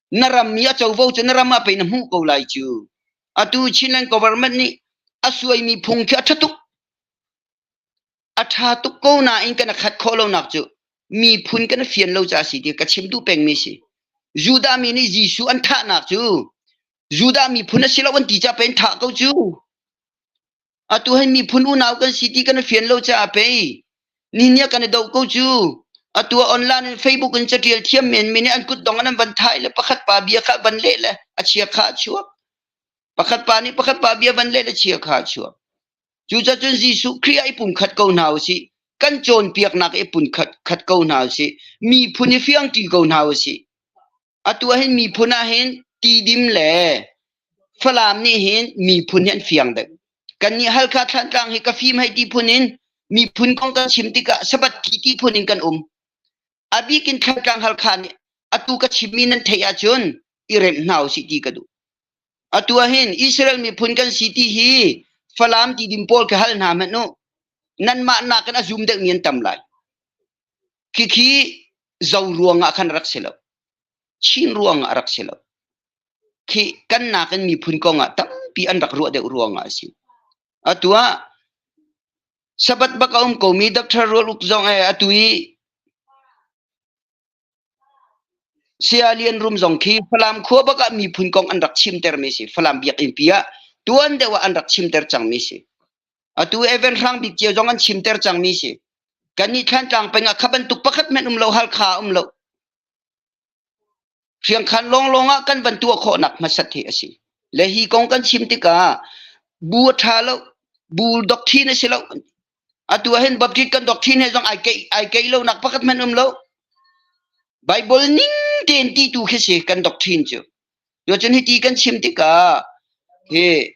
Na ram i a covo cu na ram ah pei na hmuh ko lai cu. Atu Chinland government nih a suaimi phung khi a ṭha tuk. A ṭha tuk ko nain kan i khat khawh lonak cu miphun kan i fian lo caah a si ti ka chim duh pengmi a si. Judah mi nih Jesuh an thahnak cu Judah miphun a si lo an ti caah pei an thah ko cu. Atu hin miphun unau kan si ti kan i fian lo caah pei ni nih kan i doh ko cu. Atu ah online in Facebook in caṭial thiam menmi nih an kutdong an van thai le pakhat pa bia kha van leh le a chia kha a chuak. Pakhat pa nih pakhat pa bia van leh le chia kha a chuak. Cucacun Jesuh Khrih ah i pumkhat ko hna usih. Kan cawnpiaknak i pumkhat khat ko hna usih. Miphun i fiangṭi ko hna usih. Atu ah hin miphun ah hin Tidim le Falam nih hin miphun hi an fiang deuh. Kannih Halkha Thlantlang hi ka fim hei ti phun in miphun kong kan chim tikah sabat thi ti phun in kan um. A bik in Thlantlang Halkha nih atu ka chimmi nan theih ahcun. i remh hna usih ti ka duh. Atu ah hin Israel miphun kan si ti hi Falam Tidim pawl khi hal hna hmanh u. Nanmah nakin a zum deuhmi an tam lai. Khikhi zo ruangah khan rak si lo. Chin ruangah a rak si lo. Khi kan nakin miphun kong ah tampi an rak ruah deuh ruangah a si. Atu ah Sabbath bak a um komi Dr. Rual Uk zong eh atu i Saya Lian Rum zong khi Falam khua bak ah miphun kong an rak chimtermi si. Falam biakinn pi ah tuan deuh ah an rak chimter cangmi si. Atu Evan Hrang Bik cio zong an chimter cangmi si. Kannih Thlantlang peng ah kha bantuk pakhat hmanh um lo, Halkha um lo. Hriangkhan lawnglawng ah kan van tuah khawhnak hmasat hi a si. Le hi kong kan chim tikah bu a ṭha lo, bu doctrine a si lo. Atu ah hin Baptist kan doctrine he zong ai keih ai keih lonak pakhat hmanh um lo. Bible ning tein ti tu khi si kan doctrine cu. Tucun hiti kan chim tikah hi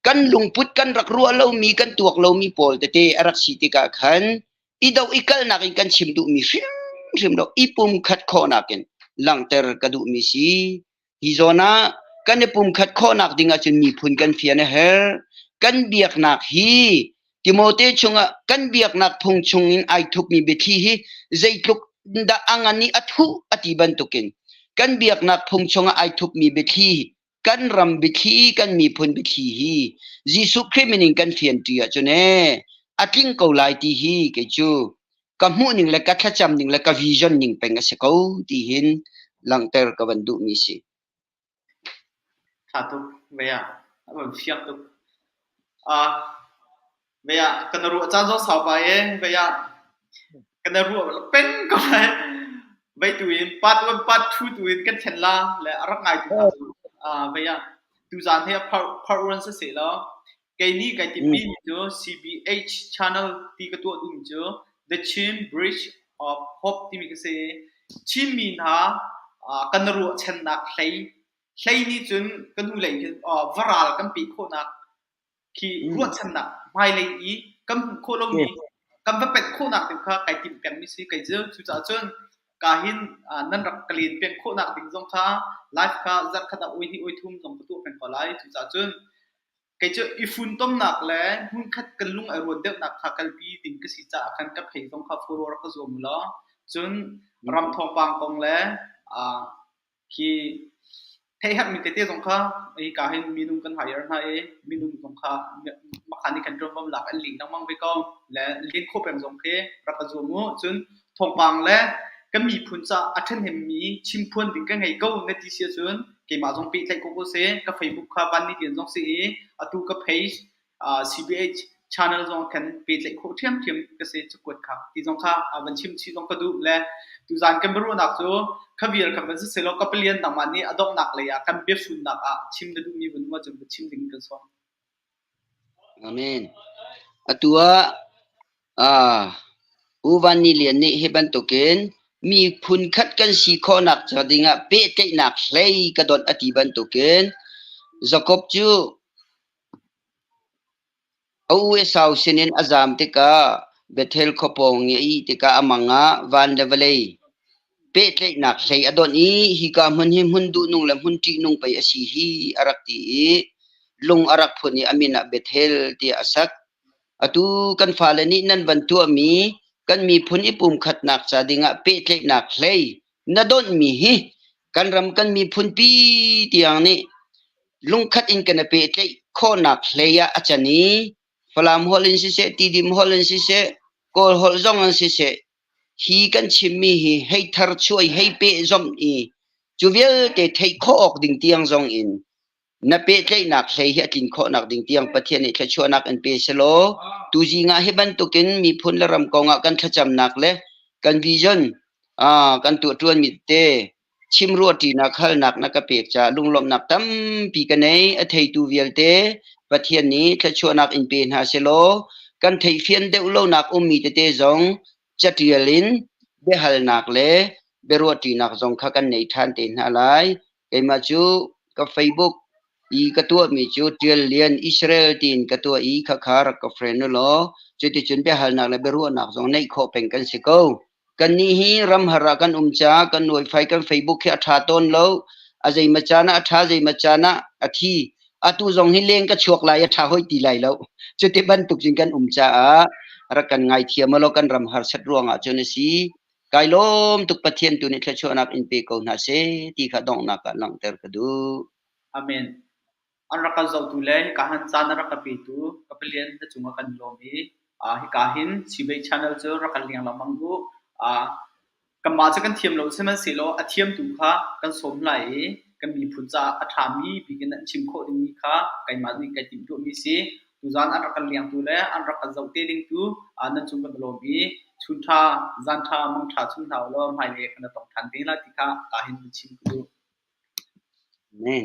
kan lungput kan rak ruah lomi kan tuak lomi pawl tete a rak si tikah khan i do i kalnak in kan chim duhmi hrimhrim lo i pumkhat khawhnak in langhter ka duhmi si. Hi zawn ah kan i pumkhat khawhnak ding ahcun miphun kan fian a herh. Kan biaknak hi Timote chungah kan biaknak phung chungin ai thupmi biathli hi zeitluk dah a ngan i a thuh a ti bantukin kan biaknak phung chungah ai thupmi biathli kan ram biathli kan miphun biathli hi Jesuh Khrih min in kan fianṭi ahcun ee a tling ko lai ti hi kei cu ka hmuh ning le ka thlacam ning le ka vision ning peng a si ko ti hin langhter ka van duhmi si. Tha tuk vei ah a van fiang tuk. Uh, vei ah kan ruah caan zong sau pa e vei ah kan ruah peng ko lai. Vei tu in part 1 part 2 tu in kan thlen la le a rak ngai tu hna cu uh, vei ah tuzaan he part part 1 se se law Kei nih kai timhmi cu CBH channel ti ka tuah duhmi cu The Chin Bridge of Hope timi ka si. Chinmi hna kan ruahchannak hlei hlei nih cun kan hnulei hin varal kan peh khawhnak khi ruahchannak hmailei i kan hmuh khawh lomi kan va pet khawhnak ding kha kai timh pengmi si. Kei cu cucaah cun ka hin nan rak ka len peng khawhnak ding zong kha live kha zarhkhat ah oi hnih oi thum zong ka tuah peng ko lai. Cucaah cun Kei cu i funtomnak le hmunkhat kan lung ai ruat deuhnak kha kalpi ding ka si caah khan ka phei zong kha follow rak ka zuam ulaw cun ram thawngpang kong le khi theihherhmi tete zong kha hika hin minung kan hire hna i minung zong kha makhan nih khan ṭuanvo lak an lih lengmang ve ko le len khawh peng zong khi rak ka zuam u. Cun thawngpang le kan miphun caah a ṭhahnemmi chimphuan ding ka ngei ko na ti si ahcun keimah zong pehtlaih ko ko seh. Ka Facebook kha van ni lian zong si i atu ka page CBH channel zong khan pehtlaih khawh ṭhiamṭhiam ka si cakuat kha ti zong kha van chim chih zong ka duh le tuzaan kan biaruahnak cu kha vial kha van siselaw ka palian nangmah nih a donghnak lei ah kan biafunnak ah chim na duhmi vun um ahcun va chim ding kan sawm. Amen. Atu ah U Van Ni Lian nih hi bantukin miphun khat kan si khawhnak ca dingah pehtlaihnak hlei ka donh a ti bantukin Jakob cu a u Esau sinin a zaam tikah Bethel khua pawng i a ih tikah a mang ah van le vawlei pehtlaihnak hlei a donh i hika hmun hi hmun duhnung le hmun ṭihnung pei a si hi a rak ti i lung a rak phun i a min ah Bethel tiah a sak. Atu kan fale nih nan van tuahmi kan miphun i pumkhatnak ca dingah pehtlaihnak hlei na donhmi hi kan ram kan miphun pi tiang nih lungkhat in kan i pehtlaih khawhnak hlei ah a can i Falam holh in siseh, Tidim holh in siseh, Kawl holh zong in siseh, hi kan chimmi hi hei thar chuai hei pehzomh i cu vialte theih khawh awk ding tiang zong in na pehtlaihnak hlei hi a tlin khawhnak ding tiang Pathian nih thluachuahnak in pe selaw tuzing ah hi bantukin miphun le ram kong ah kan thlacamnak le kan vision kan tuahṭuanmi te chimruahṭinak halnak na ka pek caah lunglawmhnak tampi ka nei. A theitu vialte Pathian nih thluachuahnak in pe hna selaw kan theihfian deuh lonak ummi tete zong caṭial in biahalnak le biaruahṭinak zong kha kan nei ṭhan te hna lai. Keimah cu ka Facebook i ka tuahmi cu Ṭial Lian Israel tiin ka tuah i khakha rak ka friend u law cuticun biahalnak le biaruahnak zong neih khawh peng kan si ko. Kannih hi ramhar ah kan um caah kan wifi kan Facebook hi a ṭha tawn lo. A zeimaw caan ah a ṭha, zeimaw caan ah a thi. Atu zong hi leng ka chuak lai a ṭha hoi ti lai lo. Cuti bantuk cun kan um caah rak kan ngaithiam law kan ram harsat ruangah cun a si. Kai lawm tuk Pathian tu nih thluachuahnak in pe ko hna seh ti kha donghnak ah langhter ka duh. Amen. An rak kan zohtu le hika han caan a rak ka petu ka Palian na cungah kan lawm i hika hin Chivei channel cu rak kan leng lengmang u. Kanmah cu kan thiam lo sihmanhsehlaw a thiamtu kha kan sawm lai i kan miphun caah a ṭhami bik in an chim khawh dingmi kha keimah nih kai timhtuahmi si. Tuzaan an rak kan lengtu le an rak kan zoh te dingtu nan cung kan i lawm i chun ṭha, zan ṭha, mang ṭha chung hna u law hmailei kan i tong ṭhan te lai ti kha ka hin vun chim ka duh. Amen.